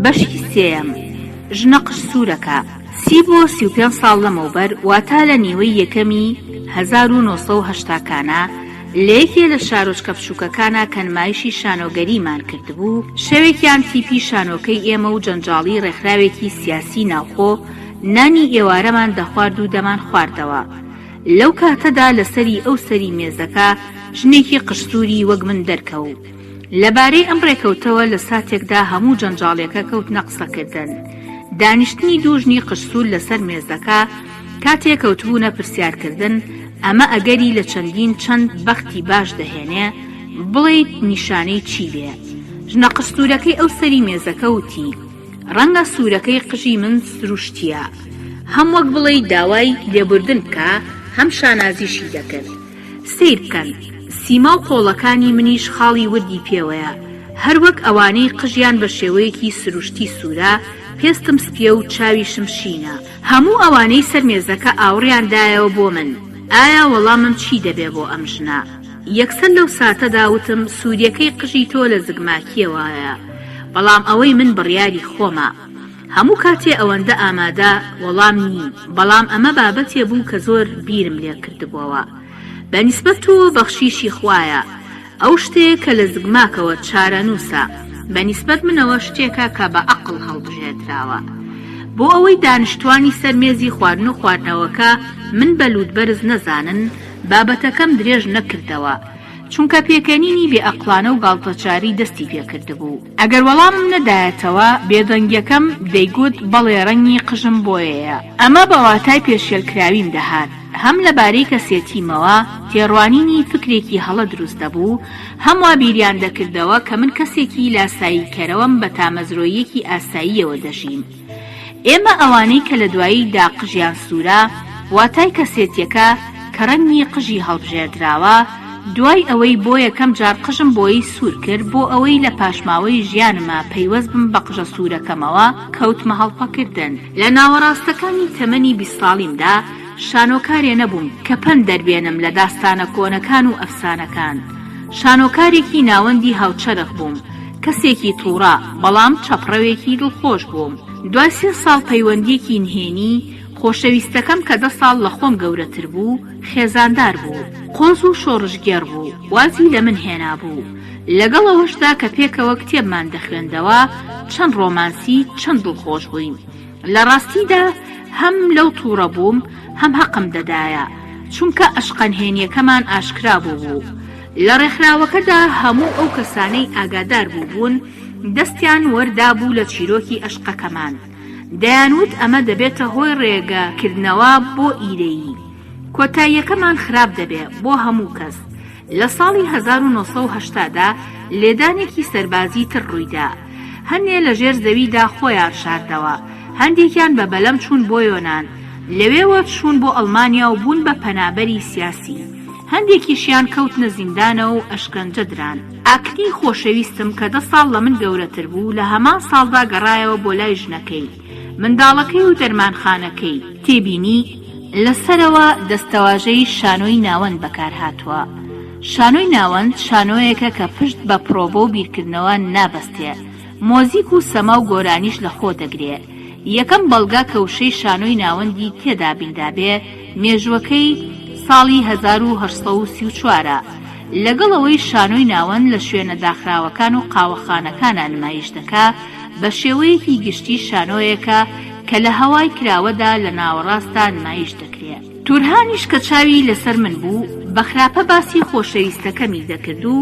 بەشی سێیەم، ژنە قژ سوورەکە، سی بۆ 35 ساڵ لەمەوبەر واتە لە نیوەی یەکەمی 1980 کانا لە یەکێ لە شارۆچکە بچووکەکانا کە نمایشی شانۆگەریمان کردبوو، شەوێکیان تیپی شانۆکەی ئێمە و جەنجاڵی ڕێکخراوێکی سیاسی ناوخۆ نانی ئێوارەمان دەخوارد و دەمانخواردەوە. لەو کاتەدا لە سەری ئەو سەری مێزەکە ژنێکی قژسووری وەک من دەرکەو. لە بارەی ئەم ڕێکەوتەوە لە ساتێکدا هەموو جەنجاڵیەکە کەوتنە قسەکردن. دانیشتنی دوو ژنی قژسوور لەسەر مێزەکە کاتێ کەوتبوونە پرسیارکردن ئەمە ئەگەری لە چەندین چەند بەختی باش دەهێنێ بڵێیت نیشانەی چی بێ؟ ژنە قژسوورەکەی ئەو سەری مێزەکە وتی. ڕەنگە سوورەکەی قژی من سروشتییە. هەم وەک بڵێی داوای لێبوردن بکا، هەم شانازیشی دەکرد. سەیر بکەن، سیما و قۆڵەکانی منیش خاڵی وردی پێوەیە، هەر وەک ئەوانەی قژیان بە شێوەیەکی سروشتی سوورە، پێستم سپییە و چاویشم شینە. هەموو ئەوانەی سەر مێزەکە ئاوڕیان دایەوە بۆ من. ئایا وەڵامم چی دەبێ بۆ ئەم ژنە؟ یەکسەر لەو ساتەدا وتم سوورییەکەی قژی تۆ لە زگماکییەوەیە. بەڵام ئەوەی من بڕیاری خۆمە. هەموو کاتێ ئەوەندە ئامادە وەڵام نیم، بەڵام ئەمە بابەتێ بوو کە زۆر بیرم لێ کردبۆوە. بە نیسبەت تۆوە بەخشیشی خوایە. ئەو شتەیە کە لە زگماکەوە چارەنووسە. بە نیسبەت منەوە شتێکە کە بە ئەقڵ هەڵبژێردراوە. بۆ ئەوەی دانیشتوانی سەر مێزی خواردن و خواردنەوەکە من بە لووتبەرز نەزانن، بابەتەکەم درێژ نەکردەوە. چونکە پێکەنینی بێ ئەقڵانە و گاڵتەجاڕی دەستی پێ کردبوو. ئەگەر وەڵامم نەدایەتەوە، بێدەنگیەکەم دەیگوت بەڵێ ڕەنگی قژم بۆیەیە. ئەمە بە واتای پێشێلکراویم دەهات. هەم لە بارەی کەسێتیمەوە تێڕوانینی فکرێکی هەڵە دروست دەبوو، هەم وا بیریان دەکردەوە کە من کەسێکی لاساییکەرەوەم بە تامەزرۆییەکی ئاساییەوە دەژیم. ئێمە ئەوانەی کە لە دوایی دا قژیان سوورە، واتای کەسێتیەکە کە ڕەنگی قژی هەڵبژێردراوە، دوای ئەوەی بۆ یەکەم جار قژم بۆیەی سوور کرد بۆ ئەوەی لە پاشماوەی ژیانما پەیوەست بم بە قژە سوورەکەمەوە، کەوتمە هەڵپەکردن. لە ناوەڕاستەکانی تەمەنی 20 ساڵیمدا شانۆکارێ نەبووم کە پەند دەربێنم لە داستانە کۆنەکان و ئەفسانەکان. شانۆکارێکی ناوەندی هاوچەرخ بووم، کەسێکی تووڕە، بەڵام چەپڕەوێکی دڵخۆش بووم. دوای سێ ساڵ پەیوەندییەکی نهێنی، خۆشەویستەکەم کە دە ساڵ لە خۆم گەورەتر بوو، خێزاندار بوو. قۆز و شۆڕشگێڕ بوو، وازی لە من هێنابوو. لەگەڵ ئەوەشدا کە پێکەوە کتێبمان دەخوێندەوە، چەند ڕۆمانسی، چەند دڵخۆش بووین. لە ڕاستیدا هەم لەو تووڕە بووم، هەم هەقم دەدایە، چونکە ئەشقەنهێنییەکەمان ئاشکرا بووبوو. لە ڕێکخراوەکەدا هەموو ئەو کەسانەی ئاگادار بووبوون، دەستیان وەردابوو لە چیرۆکی ئەشقەکەمان. دەیانوت ئەمە دەبێتە هۆی ڕێگە کردنەوە بۆ ئیرەیی. کۆتاییەکەمان خراپ دەبێ بۆ هەموو کەس. لە ساڵی 1980 دا لێدانێکی سەربازی تر ڕوویدا. هەنێ لە ژێر زەویدا خۆیان شاردەوە. هەندێکیان بە بەلەم چوون بۆ یۆنان. لەوێوە چوون بۆ ئەڵمانیا و بوون بە پەنابەری سیاسی. هەندێکیشیان کەوتنە زیندانە و ئەشکەنجە دران. ئاکنی خۆشەویستم کە دە ساڵ لە من گەورەتر بوو، لە هەمان ساڵدا گەڕایەوە بۆ لای ژنەکەی، منداڵەکەی و دەرمانخانەکەی. تێبینی، لە سەرەوە دەستەواژەی شانۆی ناوەند بەکارهاتووە. شانۆی ناوەند شانۆیەکە کە پشت بە پرۆڤە و بیرکردنەوە نابەستێ، مۆزیک و سەما و گۆرانیش لە خۆ دەگرێ. یەکەم بەڵگە کە وشەی شانۆی ناوەندی تێدا بینرابێ، مێژووەکەی ساڵی 1834 ە. لەگەڵ ئەوەی شانۆی ناوەند لە شوێنە داخراوەکان و قاوەخانەکانا نمایش دەکا، بە شێوەیەکی گشتی شانۆیەکە کە لە هەوای کراوەدا لە ناوەڕاستا نمایش دەکرێ. تورهانیش کە چاوی لەسەر من بوو، بە خراپە باسی خۆشەویستەکەمی دەکرد و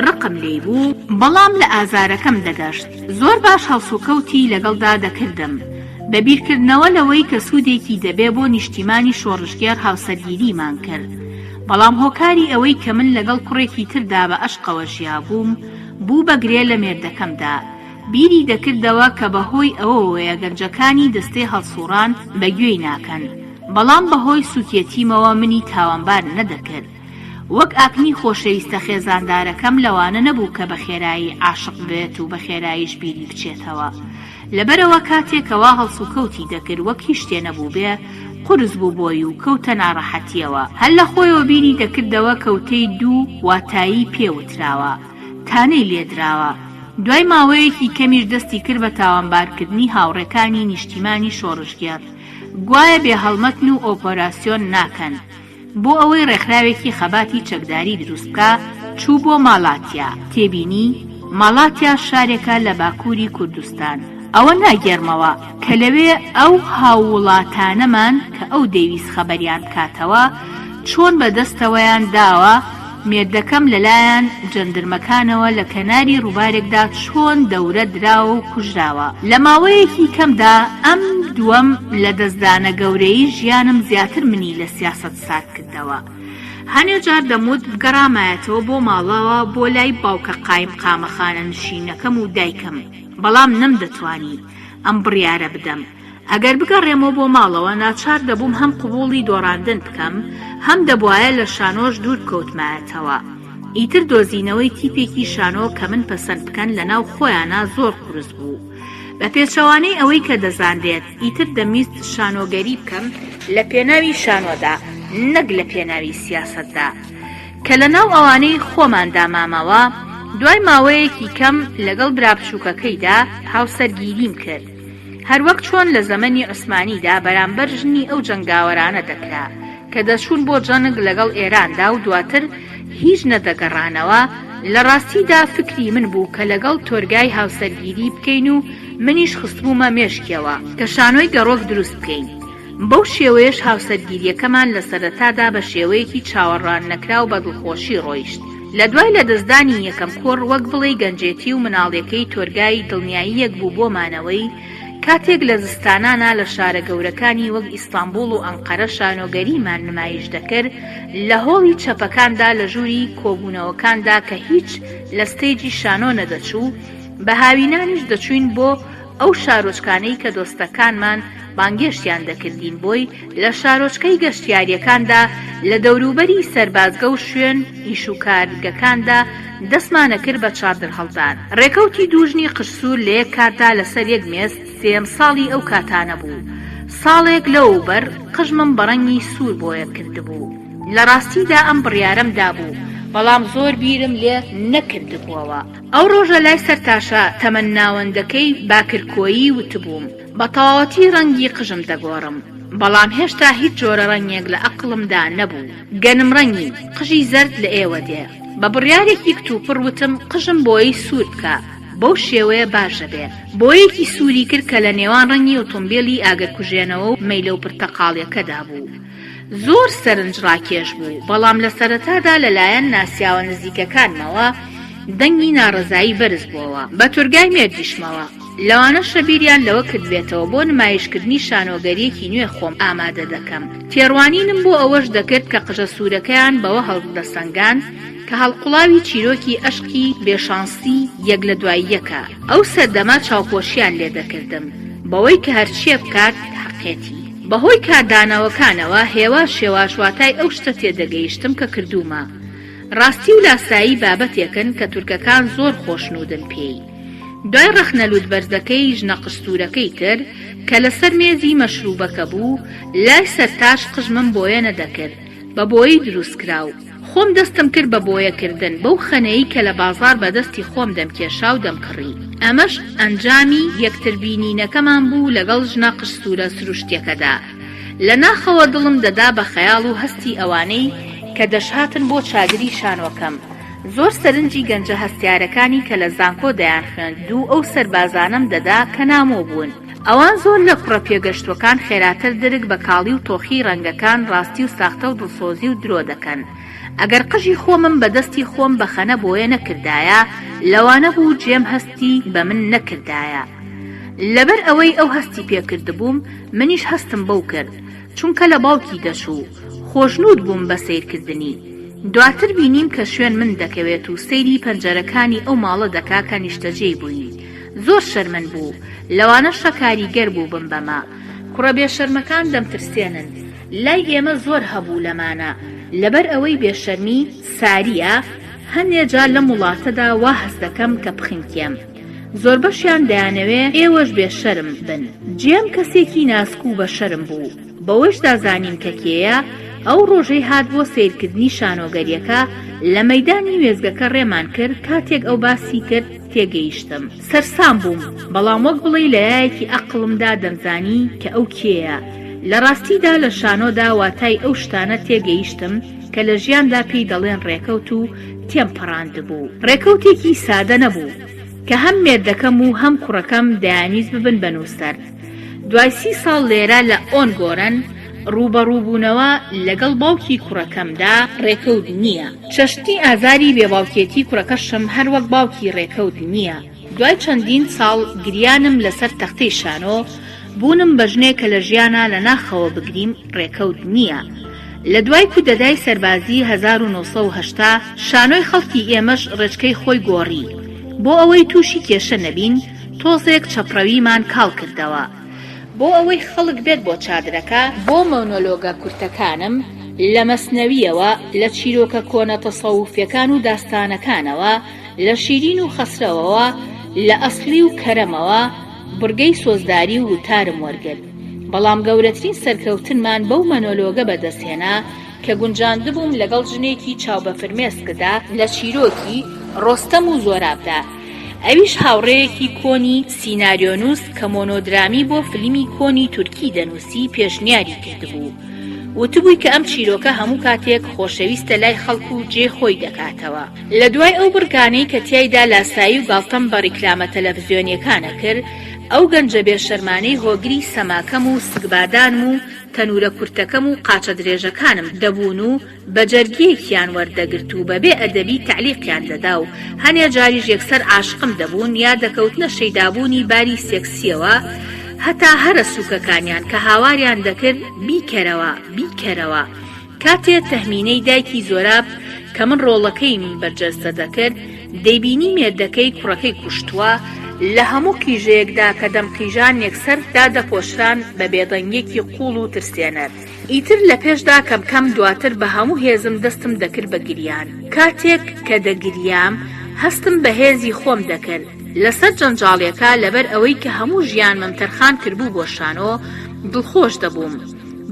ڕقم لێی بوو، بەڵام لە ئازارەکەم دەگەشت، زۆر باش هەڵسوکەوتی لەگەڵدا دەکردم، بە بیرکردنەوە لەوەی کە سوودێکی دەبێ بۆ نیشتیمانی شۆڕشگێڕ هاوسەرگیریمان کرد، بەڵام هۆکاری ئەوەی کە من لەگەڵ کوڕێکی تردا بە ئەشقەوە ژیابووم، بوو بە گرێ لە مێردەکەمدا. بیری دەکردەوە کە بە هۆی ئەوەوەیە گەنجەکانی دەستەی هەڵسووڕان بە گوێی ناکەن، بەڵام بە هۆی سووکێتیمەوە منی تاوانبار نەدەکرد. وەک ئاکنی خۆشەویستە خێزاندارەکەم لەوانە نەبوو کە بە خێرایی عاشق ببێت و بە خێراییش بیری بچێتەوە. لەبەرئەوە کاتێ کە وا هەڵسوکەوتی دەکرد وەک هیچ شتێ نەبووبێ، قورس بوو بۆی و کەوتە ناڕەحەتییەوە. هەر لە خۆیەوە بیری دەکردەوە کە وتەی دوو واتایی پێ وتراوە. تانەی لێ دراوە. دوای ماوەیەکی کەمیش دەستی کرد بە تاوانبارکردنی هاوڕێکانی نیشتیمانی شۆڕشگێڕ، گوایە بێ هەڵمەتن و ئۆپۆراسیۆن ناکەن. بۆ ئەوەی ڕێکخراوێکی خەباتی چەکداری دروست بکا، چوو بۆ مالاتیا، تێبینی، مالاتیا شارێکە لە باکووری کوردستان، ئەوە ناگێڕمەوە کە لەوێ ئەو هاووڵاتانەمان کە ئەو دەیویست خەبەریان بکاتەوە چۆن بە دەستەوەیان داوە، مێردەکەم لەلایان جەندرمەکانەوە لە کەناری ڕووبارێکدا چۆن دەورە دراوە و کوژراوە. لە ماوەیەکی کەمدا ئەم دووەم لەدەستدانە گەورەی ژیانم زیاتر منی لە سیاسەت سارد کردەوە. هەنێ جار دەموت بگەڕامایەتەوە بۆ ماڵەوە بۆ لای باوکە قایمقامە خانەنشینەکەم و دایکم، بەڵام نەمدەتوانی ئەم بڕیارە بدەم. ئەگەر بگەڕێمەوە بۆ ماڵەوە ناچار دەبووم هەم قبوڵی دۆڕاندن بکەم، هەم دەبوایە لە شانۆش دوور بکەوتمایەتەوە. ئیتر دۆزینەوەی تیپێکی شانۆ کە من پەسەند بکەن لەناو خۆیانا زۆر قورس بوو. بە پێچەوانەی ئەوەی کە دەزانرێت، ئیتر دەمویست شانۆگەری بکەم لە پێناوی شانۆدا نەک لە پێناوی سیاسەتدا. کە لەناو ئەوانەی خۆماندا مامەوە، دوای ماوەیەکی کەم لەگەڵ برا بچووکەکەیدا هاوسەرگیریم کرد. هەروەک چۆن لە زەمەنی عوسمانیدا بەرامبەر ژنی ئەو جەنگاوەرانە دەکرا کە دەچوون بۆ جەنگ لەگەڵ ئێراندا و دواتر هیچ نەدەگەڕانەوە، لە ڕاستیدا فکری من بوو کە لەگەڵ تۆرگای هاوسەرگیری بکەین و منیش خستبوومە مێشکیەوە کە شانۆی گەڕۆک دروست بکەین. بەو شێوەیەش هاوسەرگیرییەکەمان لە سەرەتادا بە شێوەیەکی چاوەڕواننەکراو بە دڵخۆشی ڕۆیشت. لە دوای لەدەستدانی یەکەم کوڕ، وەک بڵێی گەنجێتی و مناڵیەکەی تۆرگای دڵنیاییەک بوو بۆ مانەوەی، کاتێک لە زستانانا لە شارە گەورەکانی وەک ئیستانبوڵ و ئەنقەرە شانۆگەریمان نمایش دەکرد، لە هۆڵی چەپەکاندا لە ژووری کۆبوونەوەکاندا کە هیچ لە ستەیجی شانۆ نەدەچوو، بە هاوینانیش دەچووین بۆ ئەو شارۆچکانەی کە دۆستەکانمان بانگێشتیان دەکردین بۆی لە شارۆچکەی گەشتیارییەکاندا لە دەوروبەری سەربازگە و شوێن ئیش و کارگەکاندا دەستمانەکرد بە چادرهەڵدان. ڕێکەوتی دوو ژنی قژسوور لە یەک کاتدا لەسەر یەک مێز سێیەم ساڵی ئەو کاتانە بوو. ساڵێک لەوەوبەر قژمم بە ڕەنگی سوور بۆیە کردبوو. لە ڕاستیدا ئەم بڕیارەم دابوو، بەڵام زۆر بیرم لێ نەکردبووەوە. ئەو ڕۆژە لای سەرتاشە تەمەن ناوەندەکەی باکرکۆیی وتبووم بە تەواوەتی ڕەنگی قژم دەگۆڕم، بەڵام هێشتا هیچ جۆرە ڕەنگێک لە ئەقڵمدا نەبوو، گەنم ڕەنگی قژی زەرد لە ئێوە دێ. بە بڕیارێکی کتوپڕ وتم قژم بۆیەی سوور بکە، بەو شێوەیە باش دەبێ. بۆیەکی سووری کرد کە لە نێوان ڕەنگی ئۆتۆمبێلی ئاگرکوژێنەوە و مەیلەو پرتەقاڵیەکەدا بوو. زۆر سەرنجڕاکێش بوو، بەڵام لە سەرەتادا لەلایەن ناسیاوە نزیکەکانمەوە دەنگی ناڕەزایی بەرز بۆوە، بە تورگای مێردیشمەوە. لەوانەشە بیریان لەوە کردبێتەوە بۆ نمایشکردنی شانۆگەرییەکی نوێ خۆم ئامادە دەکەم. تێڕوانینم بۆ ئەوەش دەکرد کە قژە سوورەکەیان بەوە هەڵدەسەنگاند کە هەڵقوڵاوی چیرۆکی ئەشقی بێ شانسی یەک لە دوای یەکە. ئەو سەردەمە چاوپۆشیان لێ دەکردم بەوەی کە هەرچییە بکات حەقێتی. بەهۆی کاردانەوەکانەوە هێواش هێواش واتای ئەو شتە تێدەگەیشتم کە کردوومە. ڕاستی و لاسایی بابەتێکن کە تورکەکان زۆر خۆشنوودن پێی. دوای ڕەخنە لووتبەرزەکەی ژنە قژسوورەکەی تر کە لەسەر مێزی مەشرووبەکە بوو، لای سەرتاش قژمم بۆیە نەدەکرد بە بۆیەی دروستکراو. خۆم دەستم کرد بە بۆیە کردن بەو خەنەی کە لە بازاڕ بە دەستی خۆم دەمکێشا و دەمکڕی. ئەمەش ئەنجامی یەکتر بینینەکەمان بوو لەگەڵ ژنە قژسوورە سروشتیەکەدا. لە ناخەوە دڵم دەدا بە خەیاڵ و هەستی ئەوانەی کە دەشهاتن بۆ چادری شانۆکەم. زۆر سەرنجی گەنجە هەستیارەکانی کە لە زانکۆ دەیانخوێند و ئەو سەربازانەم دەدا کە نامۆ بوون. ئەوان زۆر لە کوڕە پێگەشتووەکان خێراتر درک بە کاڵی و تۆخیی ڕەنگەکان، ڕاستی و ساختە و دڵسۆزی و درۆ دەکەن. ئەگەر قژی خۆمم بە دەستی خۆم بە خەنە بۆیە نەکردایە، لەوانە بوو جێم هەستی بە من نەکردایە. لەبەر ئەوەی ئەو هەستی پێ کردبووم، منیش هەستم بەو کرد. چونکە لە باوکی دەچوو. خۆشنوود بووم بە سەیرکردنی. دواتر بینیم کە شوێن من دەکەوێت و سەیری پەنجەرەکانی ئەو ماڵە دەکا کە نیشتەجێی بووین. زۆر شەرمن بوو. لەوانەشە کاریگەر بووبم بەمە. کوڕە بێشەرمەکان دەمترسێنن. لای ئێمە زۆر هەبوو لەمانە. لەبەر ئەوەی بێشەرمی سارییە، هەندێ جار لەم وڵاتەدا وا هەست دەکەم کە بخنکێم. زۆربەشیان دەیانەوێ ئێوەش بێشەرم بن. جێم کەسێکی ناسک و بەشەرم بوو. بەوەشدا زانیم کە کێیە. ئەو ڕۆژەی هات بۆ سەیرکردنی شانۆگەرییەکە لە مەیدانی وێستگەکە ڕێمان کرد، کاتێک ئەو باسی کرد تێگەیشتم. سەرسام بووم، بەڵام وەک بڵێی لە لایەکی ئەقڵمدا دەمزانی کە ئەو کێیە. لە ڕاستیدا لە شانۆدا واتای ئەو شتانە تێگەیشتم کە لە ژیاندا پێی دەڵێن ڕێکەوت و تێم پەڕاندبوو. ڕێکەوتێکی سادە نەبوو کە هەم مێردەکەم و هەم کوڕەکەم دەیانویست ببن بە نووسەر. دوای سی ساڵ لێرە لە ئۆنگۆرن ڕووبەڕووبوونەوە لەگەڵ باوکی کوڕەکەمدا ڕێکەوت نییە. چەشنی ئازاری بێباوکێتی کوڕەکەشم هەر وەک باوکی ڕێکەوت نییە. دوای چەندین ساڵ گریانم لەسەر تەختەی شانۆ، بوونم بە ژنێک کە لە ژیانا لە ناخەوە بگریم ڕێکەوت نییە. لە دوای کودەتای سەربازی 1980 شانۆی خەڵکی ئێمەش ڕێچکەی خۆی گۆڕی. بۆ ئەوەی تووشی کێشە نەبین، تۆزێک چەپڕەویمان کاڵ کردەوە. بۆ ئەوەی خەڵک بێت بۆ چادرەکە، بۆ مۆنۆلۆگە کورتەکانم، لە مەسنەوییەوە، لە چیرۆکە کۆنە تەسەوفیەکان و داستانەکانەوە، لە شیرین و خەسرەوەوە، لە ئەسڵی و کەرەمەوە، بڕگەی سۆزداری و وتارم وەرگرت. بەڵام گەورەترین سەرکەوتنمان بەو مەنۆلۆگە بەدەستهێنا کە گونجاندبووم لەگەڵ ژنێکی چاوبەفرمێسکدا لە چیرۆکی، ڕۆستەم و زۆرابدا، ئەویش هاوڕێیەکی کۆنی سیناریۆنووس کە مۆنۆدرامی بۆ فلیمی کۆنی تورکی دەنووسی پێشنیاری کردبوو. وتبووی کە ئەم چیرۆکە هەموو کاتێک خۆشەویستە لای خەڵک و جێی خۆی دەکاتەوە. لە دوای ئەو بڕگانەی کە تیایدا لاسایی و گاڵتەم بە ڕیکلامە تەلەفزیۆنییەکان ئەکرد، ئەو گەنجە بێشەرمانەی هۆگری سەماکەم و سکبادانم و تەنوورە کورتەکەم و قاچە درێژەکانم دەبوون و بە جەرگیەکیان وەردەگرت و بەبێ ئەدەبی تەعلیقیان دەدا و هەنێ جاریش یەکسەر عاشقم دەبوون یا دەکەوتنە شەیدابوونی باری سێکسیەوە هەتا هەرە سوکەکانیان کە هاواریان دەکرد بیکەرەوە بیکەرەوە کاتێ تەهمینەی دایکی زۆراب کە من ڕۆڵەکەیم بەرجەستە دەکرد دەیبینی مێردەکەی کوڕەکەی کوشتووە لە هەموو قیژەیەکدا کە دەمقیژان یەکسەر دادەپۆشران بە بێدەنگیەکی قوڵ و ترسێنەر. ئیتر لە پێشدا کەم کەم دواتر بە هەموو هێزم دەستم دەکرد بە گریان. کاتێک کە دەگریام هەستم بە هێزی خۆم دەکرد لەسەر جەنجاڵیەکە لەبەر ئەوەی کە هەموو ژیانمم تەرخان کربوو بۆ شانۆ دڵخۆش دەبووم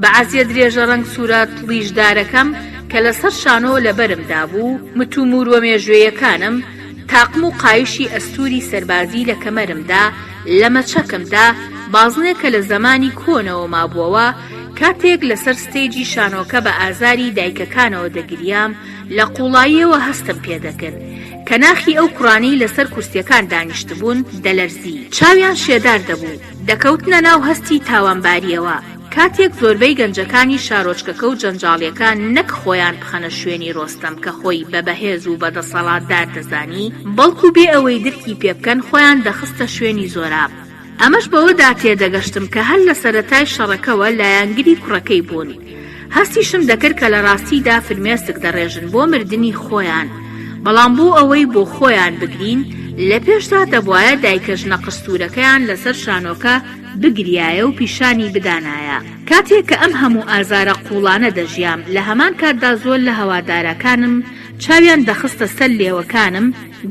بە عەزیە درێژە ڕەنگ سوورە تڵیژدارەکەم کە لەسەر شانۆ لەبەرم دابوو متوموروە مێژوێیەکانم تاقم و قایشی ئەستووری سەربازی لە کەمەرمدا لە مەچەکمدا بازنێک کە لە زەمانی کۆنەوە مابووەوە کاتێک لەسەر ستەیجی شانۆکە بە ئازاری دایکەکانەوە دەگریام، لە قووڵاییەوە هەستم پێدەکرد، کە ناخی ئەو کوڕانەی لەسەر کورسییەکان دانیشتبوون، دەلەرزی. چاویان شێدار دەبوو. دەکەوتنە ناو هەستی تاوانبارییەوە. کاتێک زۆربەی گەنجەکانی شارۆچکەکە و جەنجاڵییەکە نەک خۆیان بخەنە شوێنی ڕۆستەم کە خۆی بە بەهێز و بە دەسەڵاتدار دەزانی، بەڵکو بێ ئەوەی درکی پێبکەن خۆیان دەخستە شوێنی زۆراب. ئەمەش بەوەدا تێدەگەشتم کە هەر لە سەرەتای شەڕەکەوە لایەنگری کوڕەکەی بوون. هەستیشم دەکرد کە لە ڕاستیدا فرمێسک دەڕێژن بۆ مردنی خۆیان، بەڵام بۆ ئەوەی بۆ خۆیان بگرین، لە پێشدا دەبوایە دایکە ژنە قژسوورەکەیان لەسەر شانۆکە بگریایە و پیشانی بدانایە. کاتێک کە ئەم هەموو ئازارە قووڵانە دەژیام، لە هەمان کاتدا زۆر لە هەوادارەکانم چاویان دەخستە سەر لێوەکانم،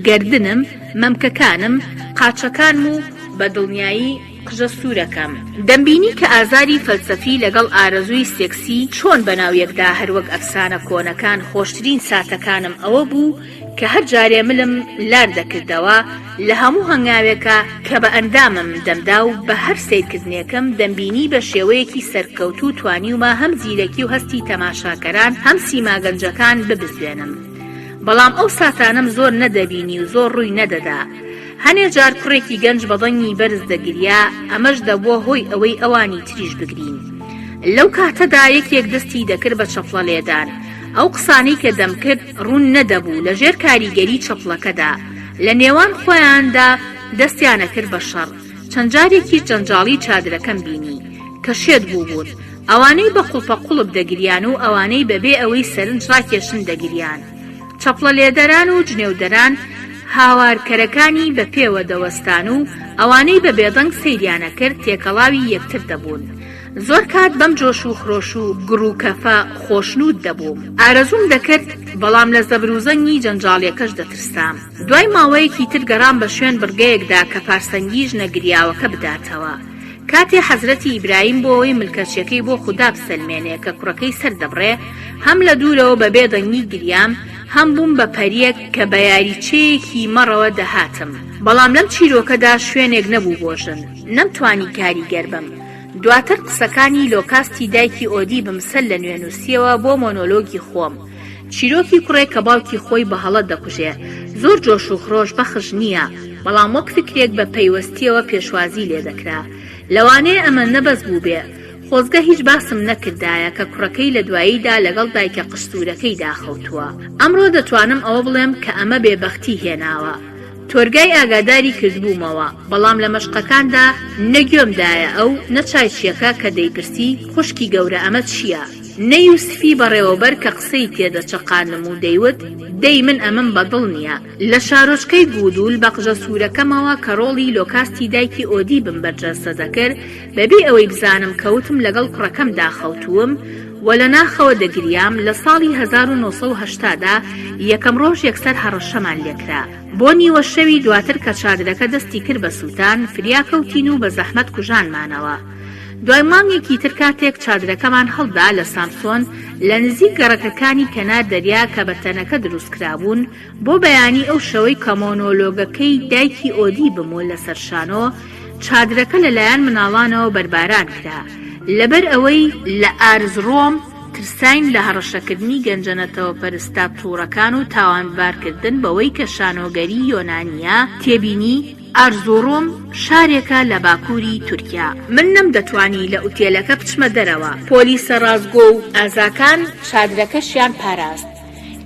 گەردنم، مەمکەکانم، قاچەکانم و بە دڵنیایی قژە سوورەکەم. دەمبینی کە ئازاری فەلسەفی لەگەڵ ئارەزووی سێکسی چۆن بەناو یەکدا هەروەک ئەفسانە کۆنەکان خۆشترین ساتەکانم ئەوە بوو کە هەر جارێ ملم لار دەکردەوە لە هەموو هەنگاوێکا کە بە ئەندامم دەمدا و بە هەر سەیرکردنێکم دەمبینی بە شێوەیەکی سەرکەوتوو توانیومە هەم زیرەکی و هەستی تەماشاکەران هەم سیما گەنجەکان ببزوێنم. بەڵام ئەو ساتانەم زۆر نەدەبینی و زۆر ڕووی نەدەدا. هەنێ جار کوڕێکی گەنج بە دەنگی بەرز دەگریا، ئەمەش دەبووە هۆی ئەوەی ئەوانی تریش بگرین. لەو کاتەدا یەکێک دەستی دەکرد بە چەپڵە لێدان. ئەو قسانەی کە دەمکرد ڕوون نەدەبوو لە ژێر کاریگەری چەپڵەکەدا. لە نێوان خۆیاندا دەستیانەکرد بە شەڕ. چەند جارێکیش جەنجاڵی چادرەکەم بینی کە شێت بووبوون. ئەوانەی بە قوڵپە قوڵپ دەگریان و ئەوانەی بە بێ ئەوەی سەرنج ڕاکێشن دەگریان. چەپڵە لێدەران و جنێودەران هاوارکەرەکانی بە پێوە دەوەستان و ئەوانەی بە بێدەنگ سەیریان ئەکرد تێکەڵاوی یەکتر دەبوون. زۆر کات بەم جۆش و خرۆش و گڕ و کەفە خۆشنوود دەبووم. ئارەزووم دەکرد، بەڵام لە زەبروزەنگی جەنجاڵیەکەش دەترسام. دوای ماوەیەکی تر گەڕام بە شوێن بڕگەیەکدا کە پارسەنگی ژنە گریاوەکە بداتەوە. کاتێ حەزرەتی ئیبراهیم بۆ ئەوەی ملکەچیەکەی بۆ خودا بسەلمێنێ کە کوڕەکەی سەر دەبڕێ، هەم لە دوورەوە بە بێ دەنگی گریام، هەم بووم بە پەریەک کە بە یاریچەیەکی مەڕەوە دەهاتم. بەڵام لەم چیرۆکەدا شوێنێک نەبوو بۆ ژن. نەمتوانی کاریگەر بم. دواتر قسەکانی لۆکاستی دایکی ئۆدیبم سەر لە نوێ نووسیەوە بۆ مۆنۆلۆگی خۆم. چیرۆکی کوڕێک کە باوکی خۆی بە هەڵە دەکوژێ زۆر جۆش و خرۆش بەخش نییە، بەڵام وەک فیکرێک بە پەیوەستییەوە پێشوازی لێ دەکرا. لەوانەیە ئەمە نەبەس بووبێ. خۆزگە هیچ باسم نەکردایە کە کوڕەکەی لە دواییدا لەگەڵ دایکە قژسوورەکەیدا خەوتووە. ئەمڕۆ دەتوانم ئەوە بڵێم کە ئەمە بێبەختی هێناوە. تۆرگای ئاگاداری کردبوومەوە، بەڵام لە مەشقەکاندا نە گوێم دایە ئەو، نە چایچییەکە کە دەیپرسی، خوشکی گەورە ئەمە چییە؟ نە یوسفی بەڕێوەبەر کە قسەی تێدەچەقاندم و دەیوت، دەی من ئەمەم بە دڵ نییە. لە شارۆچکەی گودول بە قژە سوورەکەمەوە کە ڕۆڵی لۆکاستی دایکی ئۆدیبم بەرجەستە دەکرد، بەبێ ئەوەی بزانم کەوتم لەگەڵ کوڕەکەمدا خەوتووم و لە ناخەوە دەگریام، لە ساڵی 1980 دا یەکەم ڕۆژ یەکسەر هەڕەشەمان لێکرا. بۆ نیوە شەوی دواتر کە چادرەکە دەستی کرد بە سووتان، فریا کەوتین و بە زەحمەت کوژانمانەوە. دوای مانگێکی تر کاتێک چادرەکەمان هەڵدا لە سامسۆن لە نزیک گەڕەکەکانی کەنار دەریا کە بە تەنەکە دروست کرابوون، بۆ بەیانی ئەو شەوەی کە مۆنۆلۆگەکەی دایکی ئۆدیبم و لەسەر شانۆ، چادرەکە لەلایەن مناڵانەوە بەرباران کرا. لەبەر ئەوەی لە ئارزڕۆم ترساین لە هەڕەشەکردنی گەنجە نەتەوەپەرستە توڕەکان و تاوانبارکردن بەوەی کە شانۆگەری یۆنانییە، تێبینی، ئارزوڕۆم شارێکە لە باکووری تورکیا. من نەمدەتوانی لە ئوتێلەکە بچمە دەرەوە. پۆلیسە ڕاستگۆ و ئازاکان چادرەکەشیان پاراست.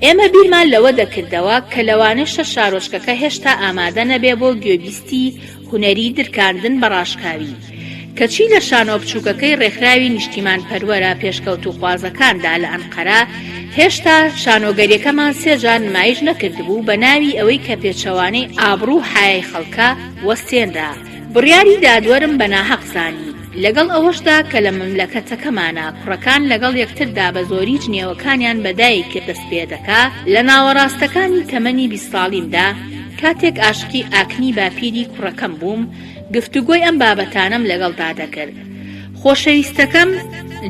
ئێمە بیرمان لەوە دەکردەوە کە لەوانەشە شارۆچکەکە هێشتا ئامادە نەبێ بۆ گوێبیستی هونەری درکاندن بە ڕاشکاوی. کەچی لە شانۆ بچووکەکەی ڕێکخراوی نیشتیمانپەروەرە پێشکەوتووخوازەکاندا لە ئەنقەرە، هێشتا شانۆگەریەکەمان سێ جار نمایش نەکردبوو بە ناوی ئەوەی کە پێچەوانەی ئابڕوو و حایای خەڵکە، وەستێنرا. بڕیاری دادوەرم بە ناهەق زانی. لەگەڵ ئەوەشدا کە لە مەملەکەتەکەمانا کوڕەکان لەگەڵ یەکتردا بە زۆری جنێوەکانیان بە دایک دەست پێدەکا، لە ناوەڕاستەکانی تەمەنی 20 ساڵیمدا کاتێک ئاشقی ئاکنی باپیری کوڕەکەم بووم، گفتوگۆی ئەم بابەتانەم لەگەڵدا دەکرد. خۆشەویستەکەم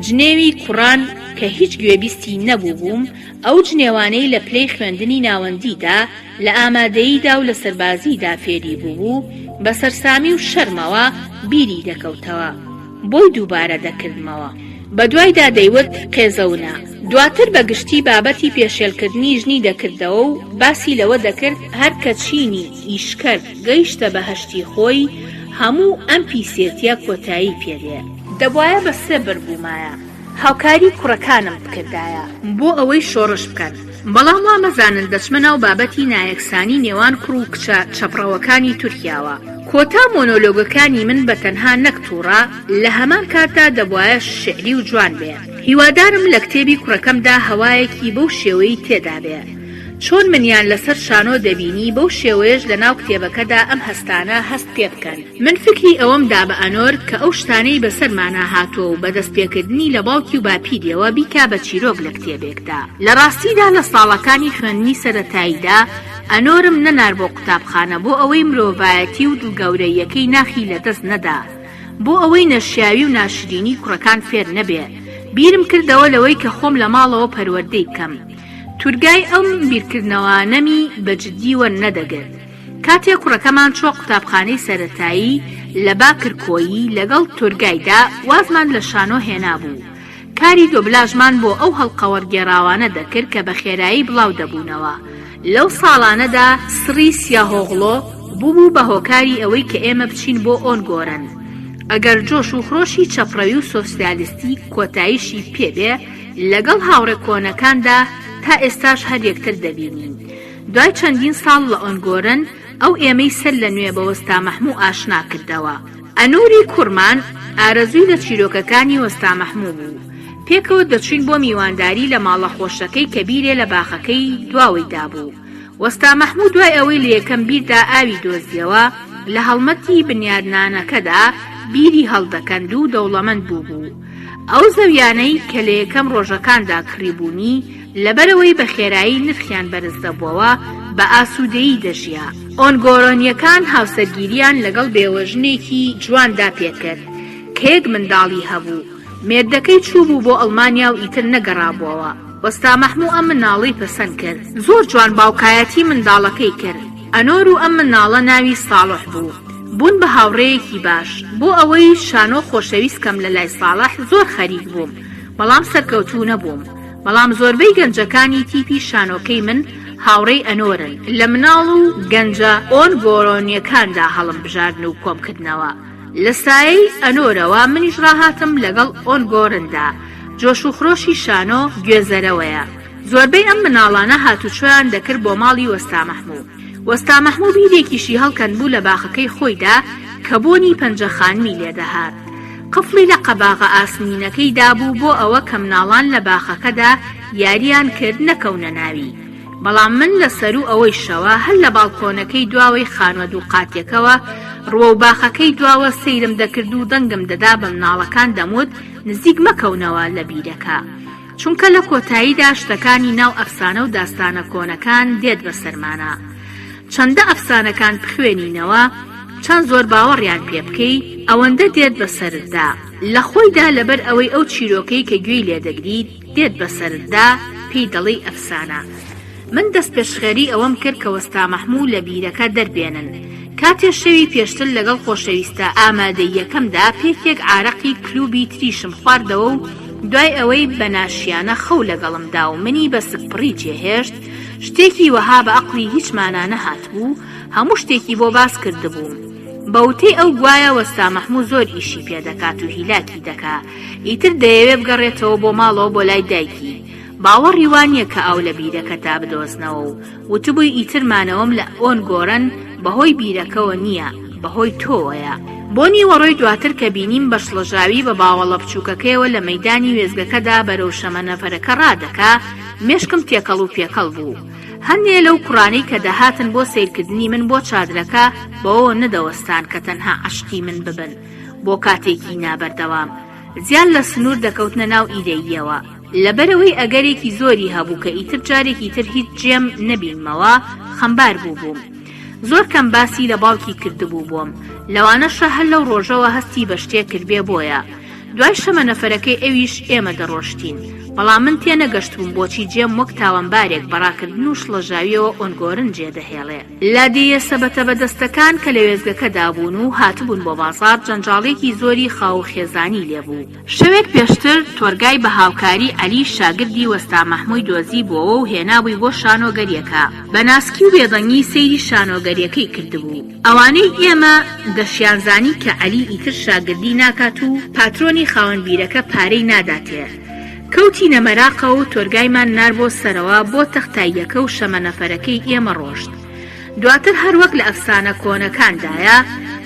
جنێوی کوڕان کە هیچ گوێبیستی نەبووبووم، ئەو جنێوانەی لە پلەی خوێندنی ناوەندیدا، لە ئامادەییدا و لە سەربازیدا فێری بووبوو، بە سەرسامی و شەرمەوە بیری دەکەوتەوە. بۆی دووبارە دەکردمەوە. بە دوایدا دەیوت قێزەونە. دواتر بە گشتی بابەتی پێشێلکردنی ژنی دەکردەوە و باسی لەوە دەکرد هەر کە چینی ئیشکەر گەیشتە بەهەشتی خۆی هەموو ئەم پیسێتیە کۆتایی پێ دێ. دەبوایە بە سێ بر بوومایە. هاوکاری کوڕەکانم بکردایە. بۆ ئەوەی شۆڕش بکەن. بەڵام وا مەزانن دەچمە ناو بابەتی نایەکسانی نێوان کوڕ و کچە چەپڕەوەکانی تورکیاوە. کۆتا مۆنۆلۆگەکانی من بە تەنها نەک توڕە، لە هەمان کاتدا دەبوایە شیعری و جوان بێ. هیوادارم لە کتێبی کوڕەکەمدا هەوایەکی بەو شێوەی تێدا بێ. چۆن منیان لەسەر شانۆ دەبینی بەو شێوەیەش لەناو کتێبەکەدا ئەم هەستانە هەست پێ بکەن. من فکری ئەوەم دا بە ئەنۆر کە ئەو شتانەی بەسەرمانا هاتووە و بە دەستپێکردنی لە باوکی و باپیریەوە بیکا بە چیرۆک لە کتێبێکدا. لە ڕاستیدا لە ساڵەکانی خوێندنی سەرەتاییدا ئەنۆرم نەنار بۆ قوتابخانە بۆ ئەوەی مرۆڤایەتی و دڵگەورەییەکەی ناخی لەدەست نەدا، بۆ ئەوەی نەشیاوی و ناشرینی کوڕەکان فێر نەبێ. بیرم کردەوە لەوەی کە خۆم لە ماڵەوە پەروەردەی بکەم. تورگای ئەم بیرکردنەوانەمی بە جدی وەرنەدەگرت. کاتێ کوڕەکەمان چووە قوتابخانەی سەرەتایی لە باکرکۆیی لەگەڵ تورگایدا وازمان لە شانۆ هێنابوو. کاری دۆبلاژمان بۆ ئەو هەڵقە وەرگێڕاوانە دەکرد کە بە خێرایی بڵاو دەبوونەوە. لەو ساڵانەدا سڕی سیاهۆغڵۆ بووبوو بە هۆکاری ئەوەی کە ئێمە بچین بۆ ئۆنگۆرن. ئەگەر جۆش و خرۆشی چەپڕەوی و سۆسیالیستی کۆتاییشی پێ بێ، لەگەڵ هاوڕێ کۆنەکاندا تا ئێستاش هەر یەکتر دەبینین. دوای چەندین ساڵ لە ئۆنگۆرن، ئەو ئێمەی سەر لە نوێ بە وەستا مەحموو ئاشنا کردەوە. ئەنوری کوڕمان ئارەزووی لە چیرۆکەکانی وەستا مەحموو بوو. پێکەوە دەچووین بۆ میوانداری لە ماڵە خۆشەکەی کە بیرێ لە باخەکەی دواوەی دابوو. وەستا مەحموو دوای ئەوەی لە یەکەم بیردا ئاوی دۆزیەوە، لە هەڵمەتی بنیادنانەکەدا بیری هەڵدەکەند و دەوڵەمەند بووبوو. ئەو زەویانەی کە لە یەکەم ڕۆژەکاندا کڕیبوونی، لەبەرئەوەی بە خێرایی نرخیان بەرز دەبووەوە، بە ئاسوودەیی دەژیا. ئۆنگۆرۆنییەکان هاوسەرگیرییان لەگەڵ بێوەژنێکی جواندا پێکرد. کە یەک منداڵی هەبوو. مێردەکەی چووبوو بۆ ئەڵمانیا و ئیتر نەگەڕابووەوە. وەستا مەحموو ئەم مناڵەی پەسەند کرد. زۆر جوان باوکایەتی منداڵەکەی کرد. ئەنۆر و ئەم مناڵە ناوی ساڵح بوو. بوون بە هاوڕێیەکی باش. بۆ ئەوەی شانۆ خۆشەویست کەم لە لای ساڵح زۆر خەریک بووم. بەڵام سەرکەوتوو نەبووم. بەڵام زۆربەی گەنجەکانی تیپی شانۆکەی من هاوڕێی ئەنۆرن. لە مناڵ و گەنجە ئۆنگۆرۆنیەکاندا هەڵمبژاردن و کۆمکردنەوە. لە سایەی ئەنۆرەوە منیش ڕاهاتم لەگەڵ ئۆنگۆرندا. جۆش و خرۆشی شانۆ گوێزەرەوەیە. زۆربەی ئەم مناڵانە هاتوچۆیان دەکرد بۆ ماڵی وەستا مەحموو. وەستا مەحموو بیرێکیشی هەڵکەندبوو لە باخەکەی خۆیدا کە بۆنی پەنجە خانمی لێدەهات. قفڵی لە قەباغە ئاسنینەکەی دابوو بۆ ئەوە کە مناڵان لە باخەکەدا یارییان کرد نەکەونە ناوی. بەڵام من لە سەروو ئەوەیشەوە هەر لە باڵکۆنەکەی دواوەی خانووە دووقاتیەکەوە ڕووەو باخەکەی دواوە سەیرم دەکرد و دەنگم دەدا بە مناڵەکان دەموت نزیک مەکەونەوە لە بیرەکە چونکە لە کۆتاییدا شتەکانی ناو ئەفسانە و داستانە کۆنەکان دێت بەسەرمانا چەندە ئەفسانەکان بخوێنینەوە چەند زۆر باوەڕیان پێ بکەی ئەوەندە دێت بەسەرتدا لە خۆیدا لەبەر ئەوەی ئەو چیرۆکەی کە گوێی لێدەگریت دێت بەسەرتدا پێی دەڵێی ئەفسانە. من دەستپێشخەری ئەوەم کرد کە وەستا مەحموو لە بیرەکە دەربێنن. کاتێ شەوی پێشتر لەگەڵ خۆشەویستە ئامادەییەکەمدا پێکێک عارەقی کلوبی تریشم خواردەوە و دوای ئەوەی بە ناشیانە خەو لەگەڵم دا و منی بە سکپڕی جێهێشت، شتێکی وەها بە ئەقڵی هیچمانا نەهاتبوو، هەموو شتێکی بۆ باس کردبووم. بە وتەی ئەو گوایە وەستا مەحموو زۆر ئیشی پێ دەکات و هیلاکی دەکا. ئیتر دەیەوێ بگەڕێتەوە بۆ ماڵەوە بۆ لای دایکی. باوەڕی وا نییە کە ئاو لە بیرەکەدا بدۆزنەوە و وتبووی ئیتر مانەوەم لە ئۆنگۆرن بەهۆی بیرەکەوە نییە، بەهۆی تۆوەیە. بۆ نیوەڕۆی دواتر کە بینیم بە شڵەژاوی بە باوەڵە بچووکەکەیەوە لە مەیدانی وێستگەکەدا بەرەو شەمەنەفەرەکە ڕادەکا، مێشکم تێکەڵ و پێکەڵ بوو. هەندێ لەو کوڕانەی کە دەهاتن بۆ سەیرکردنی من بۆ چادرەکە بەوەوە نەدەوەستان کە تەنها عەشقی من ببن بۆ کاتێکی نابەردەوام زیاد لە سنوور دەکەوتنە ناو ئیرەییەوە. لەبەرئەوەی ئەگەرێکی زۆری هەبوو کە ئیتر جارێکی تر هیچ جێم نەبینمەوە، خەمبار بووبووم. زۆر کەم باسی لە باوکی کردبوو بۆم. لەوانەشە هەر لەو ڕۆژەوە هەستی بە شتێک کردبێ بۆیە. دوای شەمەنەفەرەکەی ئەویش ئێمە دەڕۆشتین. بەڵام من تێنەگەشتبووم بۆچی جێم وەک تاوانبارێک بە ڕاکردن و شڵەژاوییەوە ئۆنگۆرن جێدەهێڵێ. لادێیە سەبەتە بەدەستەکان کە لە وێستگەکەدا بوون و هاتبوون بۆ بازاڕ جەنجاڵییەکی زۆری خاو و خێزانی لێ بوو. شەوێک پێشتر تۆرگای بە هاوکاری عەلی شاگردی وەستا مەحمووی دۆزیبووەوە و هێنابووی بۆ شانۆگەرییەکە. بە ناسکی و بێدەنگی سەیری شانۆگەرییەکەی کردبوو. ئەوانەی ئێمە دەشیانزانی کە عەلی ئیتر شاگردی ناکات و پاترۆنی خاوەن بیرەکە پارەی ناداتێ. کەوتینە مەراقەوە و تۆرگایمان نار بۆ سەرەوە بۆ تەختاییەکە و شەمەنەفەرەکەی ئێمە ڕۆشت. دواتر هەر وەک لە ئەفسانە کۆنەکاندایە،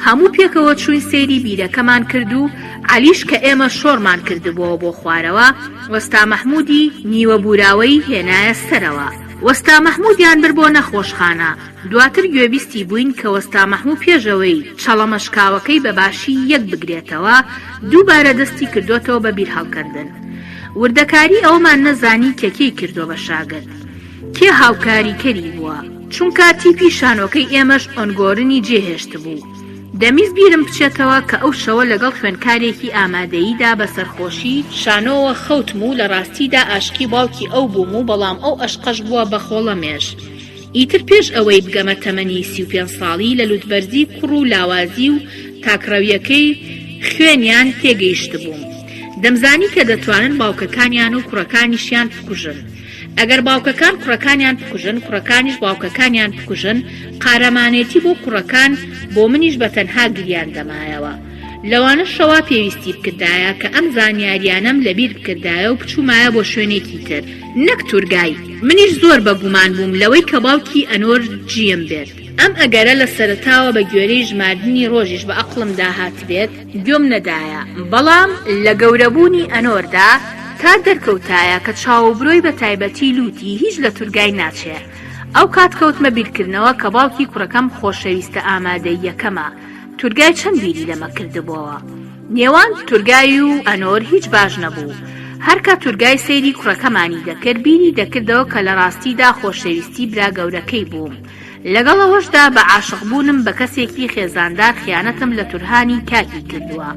هەموو پێکەوە چووین سەیری بیرەکەمان کرد و عەلیش کە ئێمە شۆڕمان کردبۆوە بۆ خوارەوە، وەستا مەحموودی نیوە بووراوەی هێنایە سەرەوە. وەستا مەحموودیان برد بۆ نەخۆشخانە. دواتر گوێبیستی بووین کە وەستا مەحموو پێش ئەوەی چەڵەمە شکاوەکەی بە باشی یەک بگرێتەوە، دووبارە دەستی کردۆتەوە بە بیرهەڵکەندن. وردەکاری ئەوەمان نەزانی کە کێی کردووە بە شاگرد. کێ هاوکاریکەری بووە. چونکە تیپی شانۆکەی ئێمەش ئۆنگۆرنی جێهێشتبوو. دەمویست بیرم بچێتەوە کە ئەو شەوە لەگەڵ خوێندکارێکی ئامادەییدا بە سەرخۆشی شانۆوە خەوتم و لە ڕاستیدا ئاشقی باوکی ئەو بووم و بەڵام ئەو ئەشقەش بووە بە خۆڵەمێش. ئیتر پێش ئەوەی بگەمە تەمەنی 35 ساڵی لە لوتبەرزی کوڕ و لاوازی و تاکڕەویەکەی خوێنیان تێگەیشتبووم. دەمزانی کە دەتوانن باوکەکانیان و کوڕەکانیشیان بکوژن. ئەگەر باوکەکان کوڕەکانیان بکوژن، کوڕەکانیش باوکەکانیان بکوژن، قارەمانێتی بۆ کوڕەکان، بۆ منیش بە تەنها گریان دەمایەوە. لەوانەشە وا پێویستی بکردایە کە ئەم زانیاریانەم لەبیر بکردایە و بچوومایە بۆ شوێنێکی تر، نەک تورگای. منیش زۆر بە گومان بووم لەوەی کە باوکی ئەنۆر جیم بێت. ئەم ئەگەرە لە سەرەتاوە بە گوێرەی ژماردنی ڕۆژیش بە ئەقڵمدا هاتبێت، گوێم نەدایە، بەڵام لە گەورەبوونی ئەنۆردا تا دەرکەوتایە کە چاو و برۆی بە تایبەتی لووتی هیچ لە تورگای ناچێ. ئەوکات کەوتمە بیرکردنەوە کە باوکی کوڕەکەم خۆشەویستە ئامادەییەکەمە. تورگای چەند بیری لەمە کردبۆوە. نێوان تورگای و ئەنۆر هیچ باش نەبوو. هەر کە تورگای سەیری کوڕەکەمانی دەکرد بیری دەکردەوە کە لە ڕاستیدا خۆشەویستی برا گەورەکەی بووم. لەگەڵ ئەوەشدا بە عاشق بوونم بە کەسێکی خێزاندار خیانەتم لە تورهانی کاکی کردووە.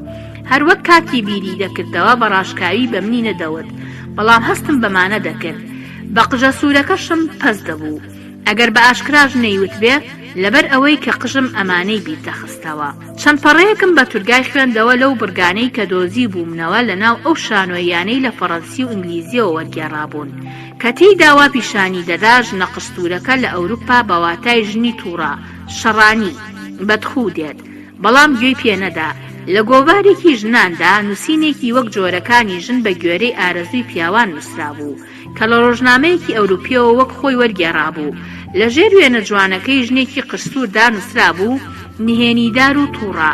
هەر وەک کاتی بیری دەکردەوە بە ڕاشکاوی بە منی نەدەوت، بەڵام هەستم بەمانە دەکرد. بە قژە سوورەکەشم پەست دەبوو. ئەگەر بە ئاشکراش نەیوتبێ، لەبەر ئەوەی کە قژم ئەمانەی بیر دەخستەوە. چەند پەڕەیەکم بە تورگای خوێندەوە لەو بڕگانەی کە دۆزیبوومنەوە لە ناو ئەو شانۆییانەی لە فەڕەنسی و ئینگلیزییەوە وەرگێڕابوون کە تێیدا وا پیشانی دەدا ژنە قژسوورەکە لە ئەوروپا بە واتای ژنی تووڕە، شەڕانی، بەدخوو دێت. بەڵام گوێی پێ نەدا. لە گۆڤارێکی ژناندا نووسینێکی وەک جۆرەکانی ژن بە گوێرەی ئارەزووی پیاوان نووسرابوو. کە لە ڕۆژنامەیەکی ئەوروپییەوە وەک خۆی وەرگێڕابوو، لە ژێر وێنە جوانەکەی ژنێکی قژسووردا نووسرابوو، نهێنیدار و تووڕە.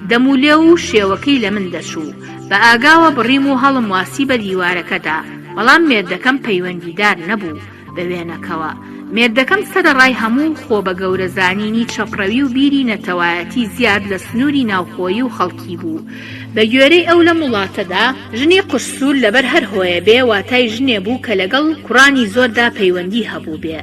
دەم و لێو و شێوەکەی لە من دەچوو. بە ئاگاوە بڕیم و هەڵم واسی بە دیوارەکەدا، بەڵام مێردەکەم پەیوەندیدار نەبوو. بە وێنەکەوە. مێردەکەم سەرەڕای هەموو خۆ بە گەورە زانینی چەپڕەوی و بیری نەتەوایەتی زیاد لە سنووری ناوخۆیی و خەڵکی بوو. بە گوێرەی ئەو لەم وڵاتەدا ژنی قژسوور لەبەر هەر هۆیە بێ واتای ژنێ بوو کە لەگەڵ کوڕانی زۆردا پەیوەندی هەبووبێ.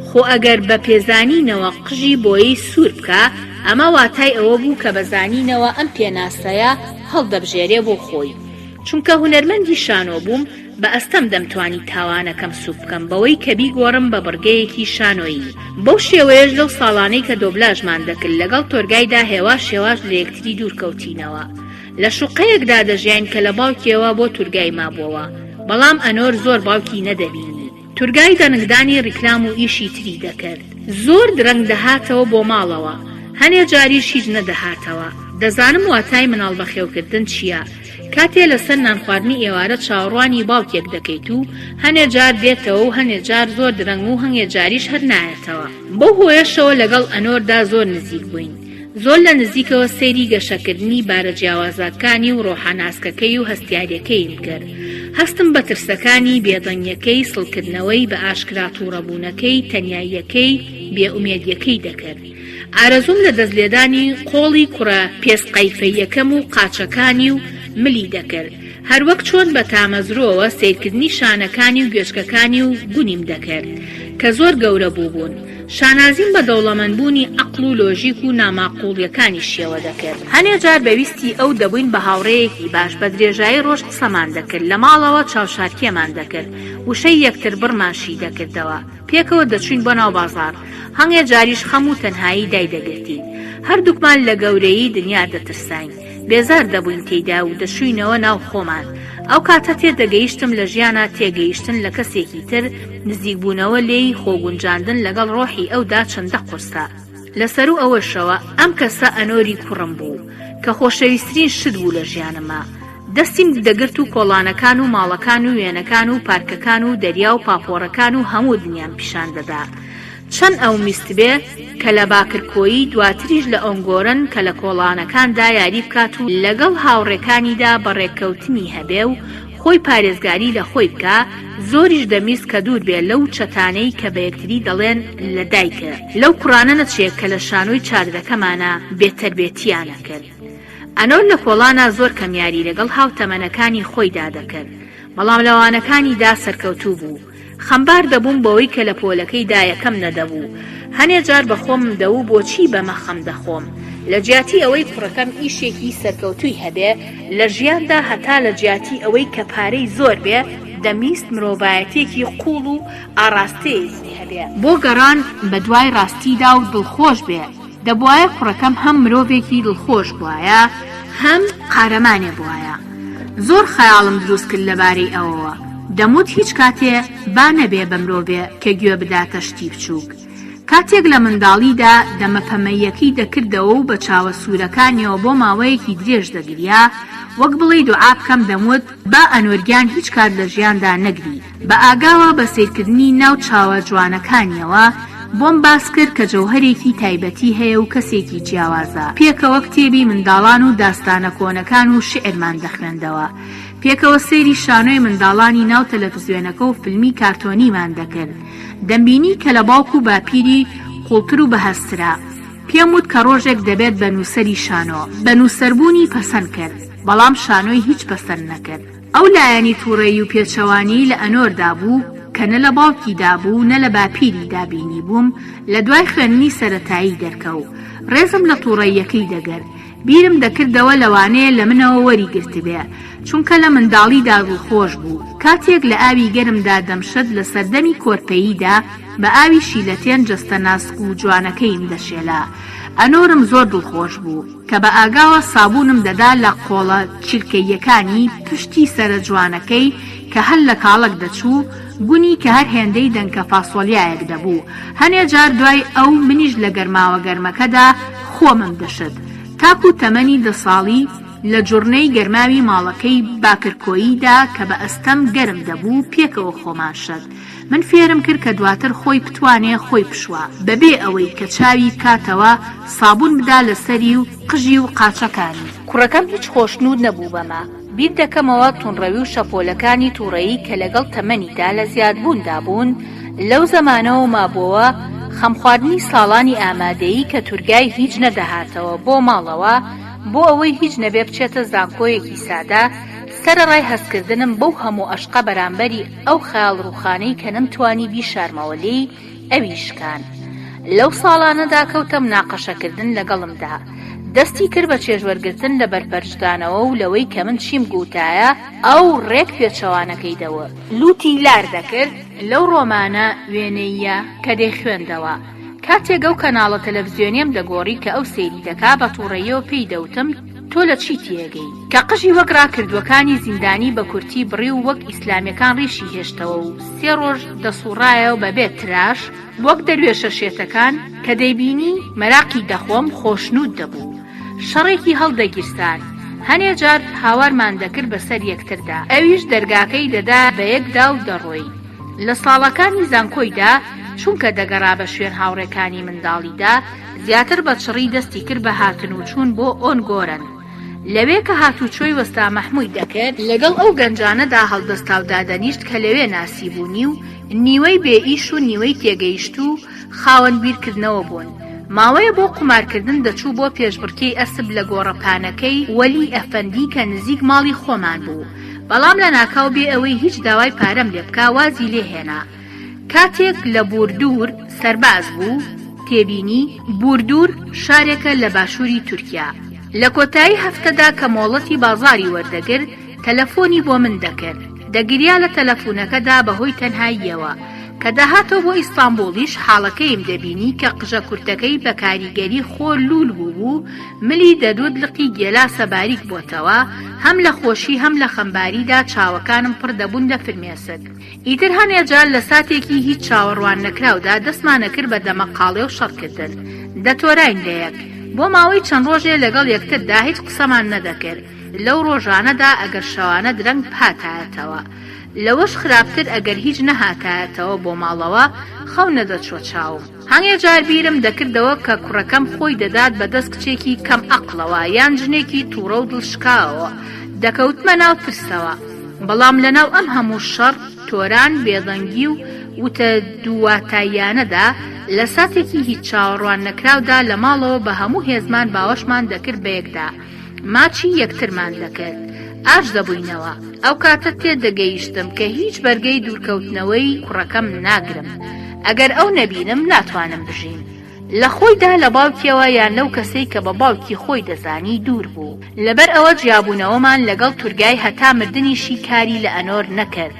خۆ ئەگەر بە پێزانینەوە قژی بۆیەی سوور بکا ئەمە واتای ئەوە بوو کە بە زانینەوە ئەم پێناسەیە هەڵدەبژێرێ بۆ خۆی. چونکە هونەرمەندی شانۆ بووم بە ئەستەم دەمتوانی تاوانەکەم سووک بکەم بەوەی کە بیگۆڕم بە بڕگەیەکی شانۆیی. بەو شێوەیەش لەو ساڵانەی کە دۆبلاژمان دەکرد لەگەڵ تۆرگایدا هێواش هێواش لە یەکتری دوور کەوتینەوە. لە شوقەیەکدا دەژیاین کە لە باوکیەوە بۆ تورگای مابووەوە، بەڵام ئەنۆر زۆر باوکی نەدەبینی. تورگای دەنگدانی ڕیکلام و ئیشی تری دەکرد. زۆر درەنگ دەهاتەوە بۆ ماڵەوە. هەنێ جاریش هیچ نەدەهاتەوە. دەزانم واتای مناڵ بەخێوکردن چییە. کاتێ لەسەر نانخواردنی ئێوارە چاوەڕوانی باوکێک دەکەیت و هەنێ جار دێتەوە و هەنێ جار زۆر درەنگ و هەنێ جاریش هەر نایەتەوە. بەو هۆیەشەوە لەگەڵ ئەنۆردا زۆر نزیک بووین. زۆر لە نزیکەوە سەیری گەشەکردنی بارە جیاوازاکانی و ڕۆحە ناسکەکەی و هەستیاریەکەیم کرد. هەستم بە ترسەکانی، بێدەنگیەکەی، سڵکردنەوەی، بە ئاشکرا توڕەبوونەکەی، تەنیاییەکەی، بێئومێدیەکەی دەکرد. ئارەزووم لە دەست لێدانی قۆڵی کوڕە پێست قەیفەییەکەم و قاچەکانی و ملی دەکرد. هەروەک چۆن بە تامەزرۆوە سەیرکردنی شانەکانی و گوێچکەکانی و گونیم دەکرد کە زۆر گەورە بووبوون. شانازیم بە دەوڵەمەندبوونی عەقڵ و لۆژیک و ناماقووڵیەکانیشیەوە دەکرد. هەنێ جار بە ویستی ئەو دەبووین بە هاوڕێیەکی باش، بە درێژایی ڕۆژ قسەمان دەکرد، لە ماڵەوە چاوشارکێمان دەکرد، وشەی یەکتربڕمان شی دەکردەوە، پێکەوە دەچووین بۆ ناو بازاڕ، هەنێ جاریش خەم و تەنهایی دایدەگرتین. هەردووکمان لە گەورەیی دنیا دەترساین. بێزار دەبووین تێیدا و دەچووینەوە ناو خۆمان. ئەو کاتە تێدەگەیشتم لە ژیانا تێگەیشتن لە کەسێکی تر، نزیکبوونەوە لێی، خۆگونجاندن لەگەڵ ڕۆحی ئەودا چەندە قورسە. لە سەروو ئەوەشەوە ئەم کەسە ئەنۆری کوڕم بوو، کە خۆشەویسترین شت بوو لە ژیانما. دەستیم دەگرت و کۆڵانەکان و ماڵەکان و وێنەکان و پارکەکان و دەریا و پاپۆڕەکان و هەموو دنیام پیشان دەدا. چەند ئەوم ویستبێ کە لە باکرکۆیی دواتریش لە ئۆنگۆرن کە لە کۆڵانەکاندا یاری بکات و لەگەڵ هاوڕێکانیدا بە ڕێککەوتنی هەبێ و خۆی پارێزگاری لە خۆی بکا، زۆریش دەمویست کە دوور بێ لەو چەتانەی کە بە یەکتری دەڵێن لە دایکە لەو کوڕانە نەچێ کە لە شانۆی چادرەکەمانا بێ تەربێتیان ئەکرد. ئەنۆر لە کۆڵانا زۆر کەم یاری لەگەڵ هاوتەمەنەکانی خۆیدا دەکرد، بەڵام لە وانەکانیدا سەرکەوتوو بوو. خەمبار دەبووم بەوەی کە لە پۆلەکەیدا یەکەم نەدەبوو. هەنێ جار بە خۆمم دەوو بۆچی بەمە خەم دەخۆم؟ لە جیاتی ئەوەی کوڕەکەم ئیشێکی سەرکەوتووی هەبێ لە ژیاندا هەتا لە جیاتی ئەوەی کە پارەی زۆر بێ دەمویست مرۆڤایەتیەکی قووڵ و ئاڕاستەیەکی هەبێ بۆ گەڕان بە دوای ڕاستیدا و دڵخۆش بێ. دەبوایە کوڕەکەم هەم مرۆڤێکی دڵخۆش بوایە هەم قارەمانێ بوایە. زۆر خەیاڵم دروست کرد لەبارەی ئەوەوە. دەموت هیچ کاتێ با نەبێ بە مرۆڤێ کە گوێ بداتە شتی بچووک. کاتێک لە منداڵیدا دەمە پەمەییەکەی دەکردەوە و بە چاوە سوورەکانیەوە بۆ ماوەیەکی درێژ دەگریا، وەک بڵێی دوعا بکەم دەموت با ئەنوەر گیان هیچ کات لە ژیاندا نەگری. بە ئاگاوە بە سەیرکردنی ناو چاوە جوانەکانیەوە بۆم باس کرد کە جەوهەرێکی تایبەتی هەیە و کەسێکی جیاوازە. پێکەوە کتێبی منداڵان و داستانە کۆنەکان و شیعرمان دەخوێندەوە. پێکەوە سەیری شانۆی منداڵانی ناو تەلەفزیۆنەکە و فیلمی کارتۆنیمان دەکرد. دەمبینی کە لە باوک و باپیری قوڵتر و بەهەستترە. پێم وت کە ڕۆژێک دەبێت بە نووسەری شانۆ. بە نووسەربوونی پەسەند کرد، بەڵام شانۆی هیچ پەسەند نەکرد. ئەو لایەنی تووڕەیی و پێچەوانیی لە ئەنۆردا بوو کە نە لە باوکیدا بوو و نە لە باپیریدا بینیبووم، لە دوای خوێندنی سەرەتایی دەرکەو. ڕێزم لە تووڕەییەکەی دەگرت. بیرم دەکردەوە لەوانەیە لە منەوە وەری گرتبێ، چونکە لە منداڵیدا دڵخۆش بوو کاتێک لە ئاوی گەرمدا دەمشت لە سەردەمی کۆرپەییدا بە ئاوی شیلەتێن جەستە ناسک و جوانەکەیم دەشێلا. ئەنۆرم زۆر دڵخۆش بوو. کە بە ئاگاوە سابوونم دەدا لە قۆڵە چیلکەییەکانی پشتی سەرە جوانەکەی کە هەر لە کاڵەک دەچوو، گونی کە هەر هێندەی دەنکە فاسۆلیایەک دەبوو. هەنێ جار دوای ئەو منیش لە گەرماوە گەرمەکەدا خۆمم دەشت. تاکوو تەمەنی دە ساڵی لە جوڕنەی گەرماوی ماڵەکەی باکرکۆییدا کە بە ئەستەم گەرم دەبوو پێکەوە خۆمان شت. من فێرم کرد کە دواتر خۆی بتوانێ خۆی بشوا بەبێ ئەوەی کە چاوی بکاتەوە سابوون بدا لە سەری و قژی و قاچەکانی. کوڕەکەم هیچ خۆشنوود نەبوو بەمە. بیر دەکەمەوە توندڕەوی و شەپۆلەکانی توڕەیی کە لەگەڵ تەمەنیدا لە زیادبووندا بوون لەو زەمانەوە مابۆوە، خەمخواردنی ساڵانی ئامادەیی کە تورگای هیچ نەدەهاتەوە بۆ ماڵەوە بۆ ئەوەی هیچ نەبێ بچێتە زانکۆیەکی سادە، سەرەڕای هەستکردنم بەو هەموو ئەشقە بەرامبەری ئەو خەیاڵ ڕووخانەی کە نەمتوانی بیشارمەوە لێی، ئەوی شکان. لەو ساڵانەدا کەوتە مناقەشەکردن لەگەڵمدا. دەستی کرد بە چێژوەرگرتن لە بەرپەرچدانەوە و لەوەی کە من چیم گوتایە، ئەو ڕێک پێچەوانەکەی دەوت. لووتی لار دەکرد لەو ڕۆمانە وێنەییە کە دەیخوێندەوە. کاتێک ئەو کەناڵە تەلەفزیۆنیەم دەگۆڕی کە ئەو سەیری دەکا، بە تووڕەییەوە پێی دەوتم، تۆ لە چی تێگەی؟ کە قژی وەک ڕاکردووەکانی زیندانی بە کورتی بڕی و وەک ئیسلامیەکان ڕیشی هێشتەوە و سێ ڕۆژ دەسوڕایەوە بە بێ تراش وەک دەروێشە شێتەکان کە دەیبینی مەراقی دەخۆم خۆشنوود دەبوو شەڕێکی هەڵدەگیرسان هەنێ جار هاوارمان دەکرد بەسەر یەکتردا ئەویش دەرگاکەی دەدا بەیەکدا و دەڕۆین لە ساڵەکانی زانکۆیدا چونکە دەگەڕا بە شوێن هاوڕێکانی منداڵیدا زیاتر بە چڕی دەستی کرد بە هاتن و چوون بۆ ئۆنگۆرەن. لەوێ کە هاتوچۆی وەستا مەحمووی دەکرد، لەگەڵ ئەو گەنجانەدا هەڵدەستا و دادەنیشت کە لەوێ ناسیبوونی و نیوەی بێ ئیش و نیوەی تێگەیشتوو و خاوەن بیرکردنەوە بوون. ماوەیە بۆ قومارکردن دەچوو بۆ پێشبڕکێی ئەسپ لە گۆڕەپانەکەی وەلی ئەفەندی کە نزیک ماڵی خۆمان بوو. بەڵام لەناکاو بێ ئەوەی هیچ داوای پارەم لێ بکا وازی لێ هێنا. کاتێک لە بوردور سەرباز بوو، تێبینی، بوردور شارێکە لە باشووری تورکیا. لە کۆتایی هەفتەدا کە مۆڵەتی بازاڕی وەردەگرت، تەلەفۆنی بۆ من دەکرد. دەگریا لە تەلەفونەکەدا بەهۆی تەنهاییەوە. کە دەهاتەوە بۆ ئیستانبوڵیش حاڵەکەیم دەبینی کە قژە کورتەکەی بە کاریگەری خۆر لوول بووبوو، ملی دەدوت لقی گێلاسە باریک بۆتەوە، هەم لە خۆشی هەم لە خەمباریدا چاوەکانم پڕ دەبوون لە فرمێسک. ئیتر هەنێ جار لە ساتێکی هیچ چاوەڕوان نەکراودا دەستمان ئەکرد بە دەمەقاڵێ و شەڕ کردن. دەتۆراین لە یەک. بۆ ماوەی چەند ڕۆژێ لەگەڵ یەکتردا هیچ قسەمان نەدەکرد. لەو ڕۆژانەدا ئەگەر شەوانە درەنگ بهاتایەتەوە. لەوەش خراپتر ئەگەر هیچ نەهاتایەتەوە بۆ ماڵەوە، خەو نەدەچووە چاوم. هەنێ جار بیرم دەکردەوە کە کوڕەکەم خۆی دەدات بە دەست کچێکی کەم ئەقڵەوە یان ژنێکی توڕە و دڵشکاوەوە، دەکەوتمە ناو ترسەوە. بەڵام لەناو ئەم هەموو شەڕ، تۆران، بێدەنگی و وتە دووواتاییانەدا، لە ساتێکی هیچ چاوەڕوان نەکراودا لە ماڵەوە بە هەموو هێزمان باوەشمان دەکرد بەیەکدا، ماچی یەکترمان دەکرد. ئاش دەبووینەوە. ئەو کاتە تێدەگەیشتم کە هیچ بەرگەی دوورکەوتنەوەی کوڕەکەم ناگرم. ئەگەر ئەو نەبینم ناتوانم بژیم. لە خۆیدا لە باوکیەوە یان لەو کەسەی کە بە باوکی خۆی دەزانی دوور بوو. لەبەر ئەوە جیابوونەوەمان لەگەڵ تورگای هەتا مردنیشی کاری لە ئەنۆر نەکرد.